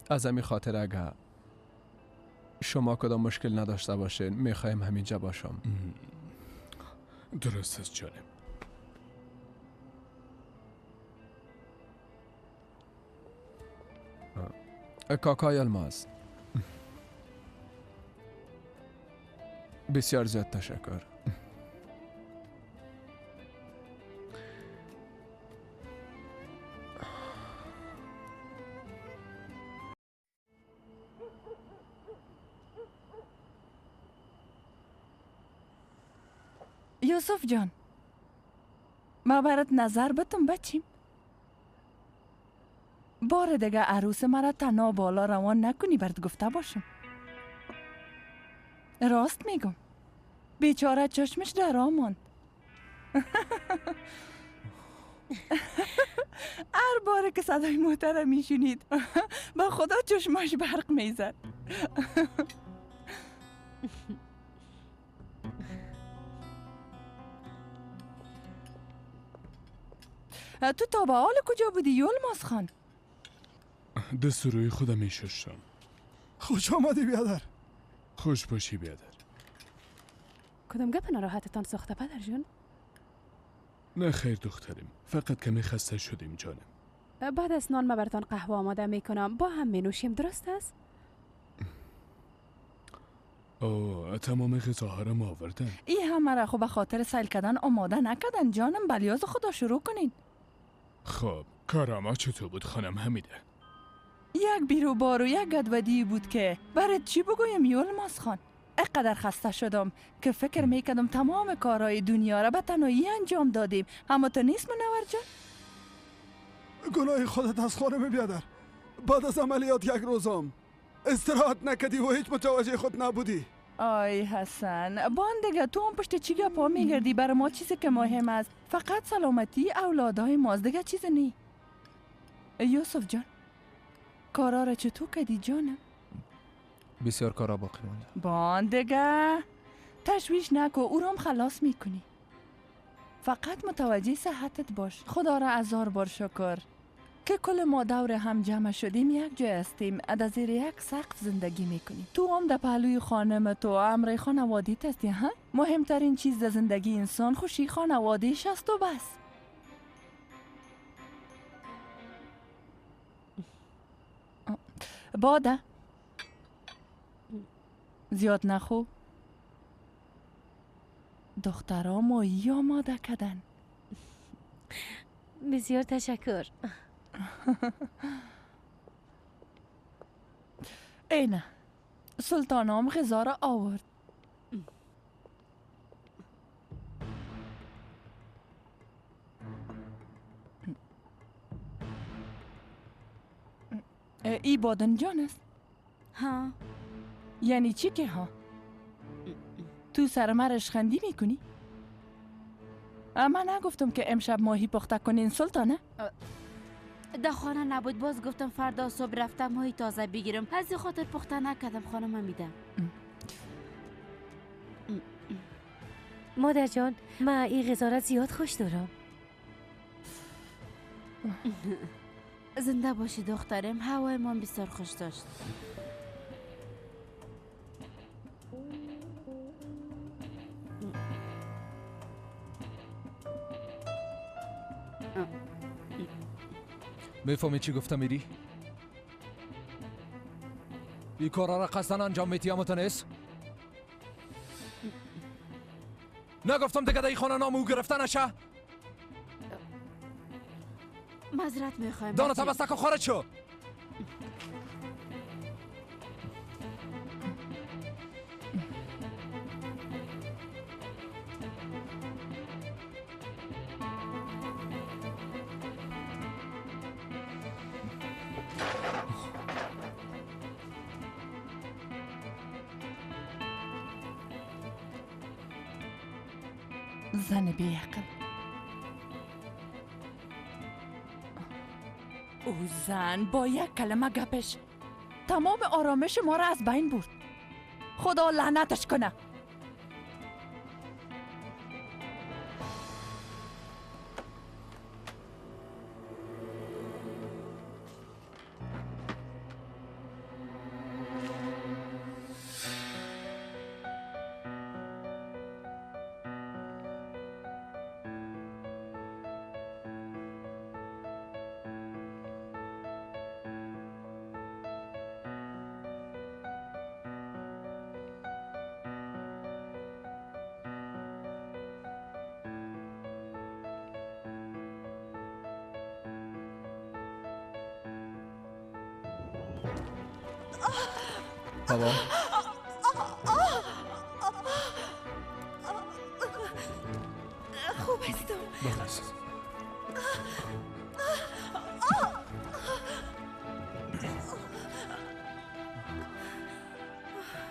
از همین خاطر اگر شما کدام مشکل نداشته باشین میخوایم همینجا باشم. درست است جانم. کاکا یلماز بسیار زیاد تشکر. یوسف جان ما برات نظر بتم بچیم. بار دیگه عروس مرا تنها بالا روان نکنی برات گفته باشم. راست میگم. بیچاره چشمش در آماند. هر باره که صدای محترم میشنید با خدا چشماش برق میزد. تو تا به حال کجا بودی یلماز خان؟ دست روی خودم میشستم. خوش آمدی بیادر. خوش باشی بیادر. کدام گپ ناراحتتان ساخته پدر جون؟ نه خیر دختریم، فقط کمی خسته شدیم جانم. بعد از نان ما براتان قهوه آماده میکنم، با هم می نوشیم، درست است؟ اوه تمام غذاها را آوردن. ای همه را خب به خاطر سیل کردن آماده نکردن جانم، بلیاز خدا شروع کنین. خب کاراما چطور بود خانم حمیده؟ یک بیروبار و یک گدودی بود که برات چی بگویم یلماز خان. اقدر خسته شدم که فکر میکردم تمام کارهای دنیا را به تنهایی انجام دادیم، اما تو نیست منور جان. گناه خودت از خانم بیادر. بعد از عملیات یک روزم استراحت نکردی و هیچ متوجه خود نبودی. آی حسن بان دیگه تو هم پشت چی گپا میگردی؟ برای ما چیزی که مهم است فقط سلامتی اولادهای ماست، دیگه چیز نی. یوسف جان کارا را چطور کردی جانم؟ بسیار کارا باقی مانده. بان دیگه تشویش نکو، او را هم خلاص میکنی. فقط متوجه صحتت باش. خدا را هزار بار شکر که کل ما دور هم جمع شدیم، یک جای هستیم، در زیر یک سقف زندگی میکنیم. تو هم در پهلوی خانم تو امر خانوادیت هستی. ها مهمترین چیز در زندگی انسان خوشی خانوادیش است و بس. باده زیاد نخو. دخترها مایی آماده کردن. بسیار تشکر. اینه سلطانم غذا را آورد. ای بادنجان است. ها یعنی چی که ها؟ تو سر من رشخندی میکنی؟ من نگفتم که امشب ماهی پخته کنین سلطانه؟ در خانه نبود، باز گفتم فردا صبح رفتم ماهی تازه بگیرم، از این خاطر پخته نکردم خانم حمیده. مادر جان، من این غذا را زیاد خوش دارم. زنده باشی دخترم، هوای من بسیار خوش داشت. میفهمی چی گفتم میری؟ این کارا را قصدن انجام میتی اما نیست؟ نگفتم دیگه در این خانه نام او گرفته نشه؟ معذرت میخوایم. دانه تبستک و خارج شو. زن بیعقل. او زن با یک کلمه گپش تمام آرامش ما را از بین برد. خدا لعنتش کنه. بابا خوب هستم. بس.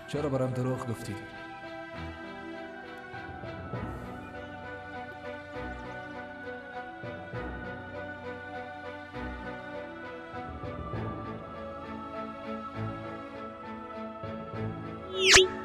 چرا برام دروغ گفتی؟ You.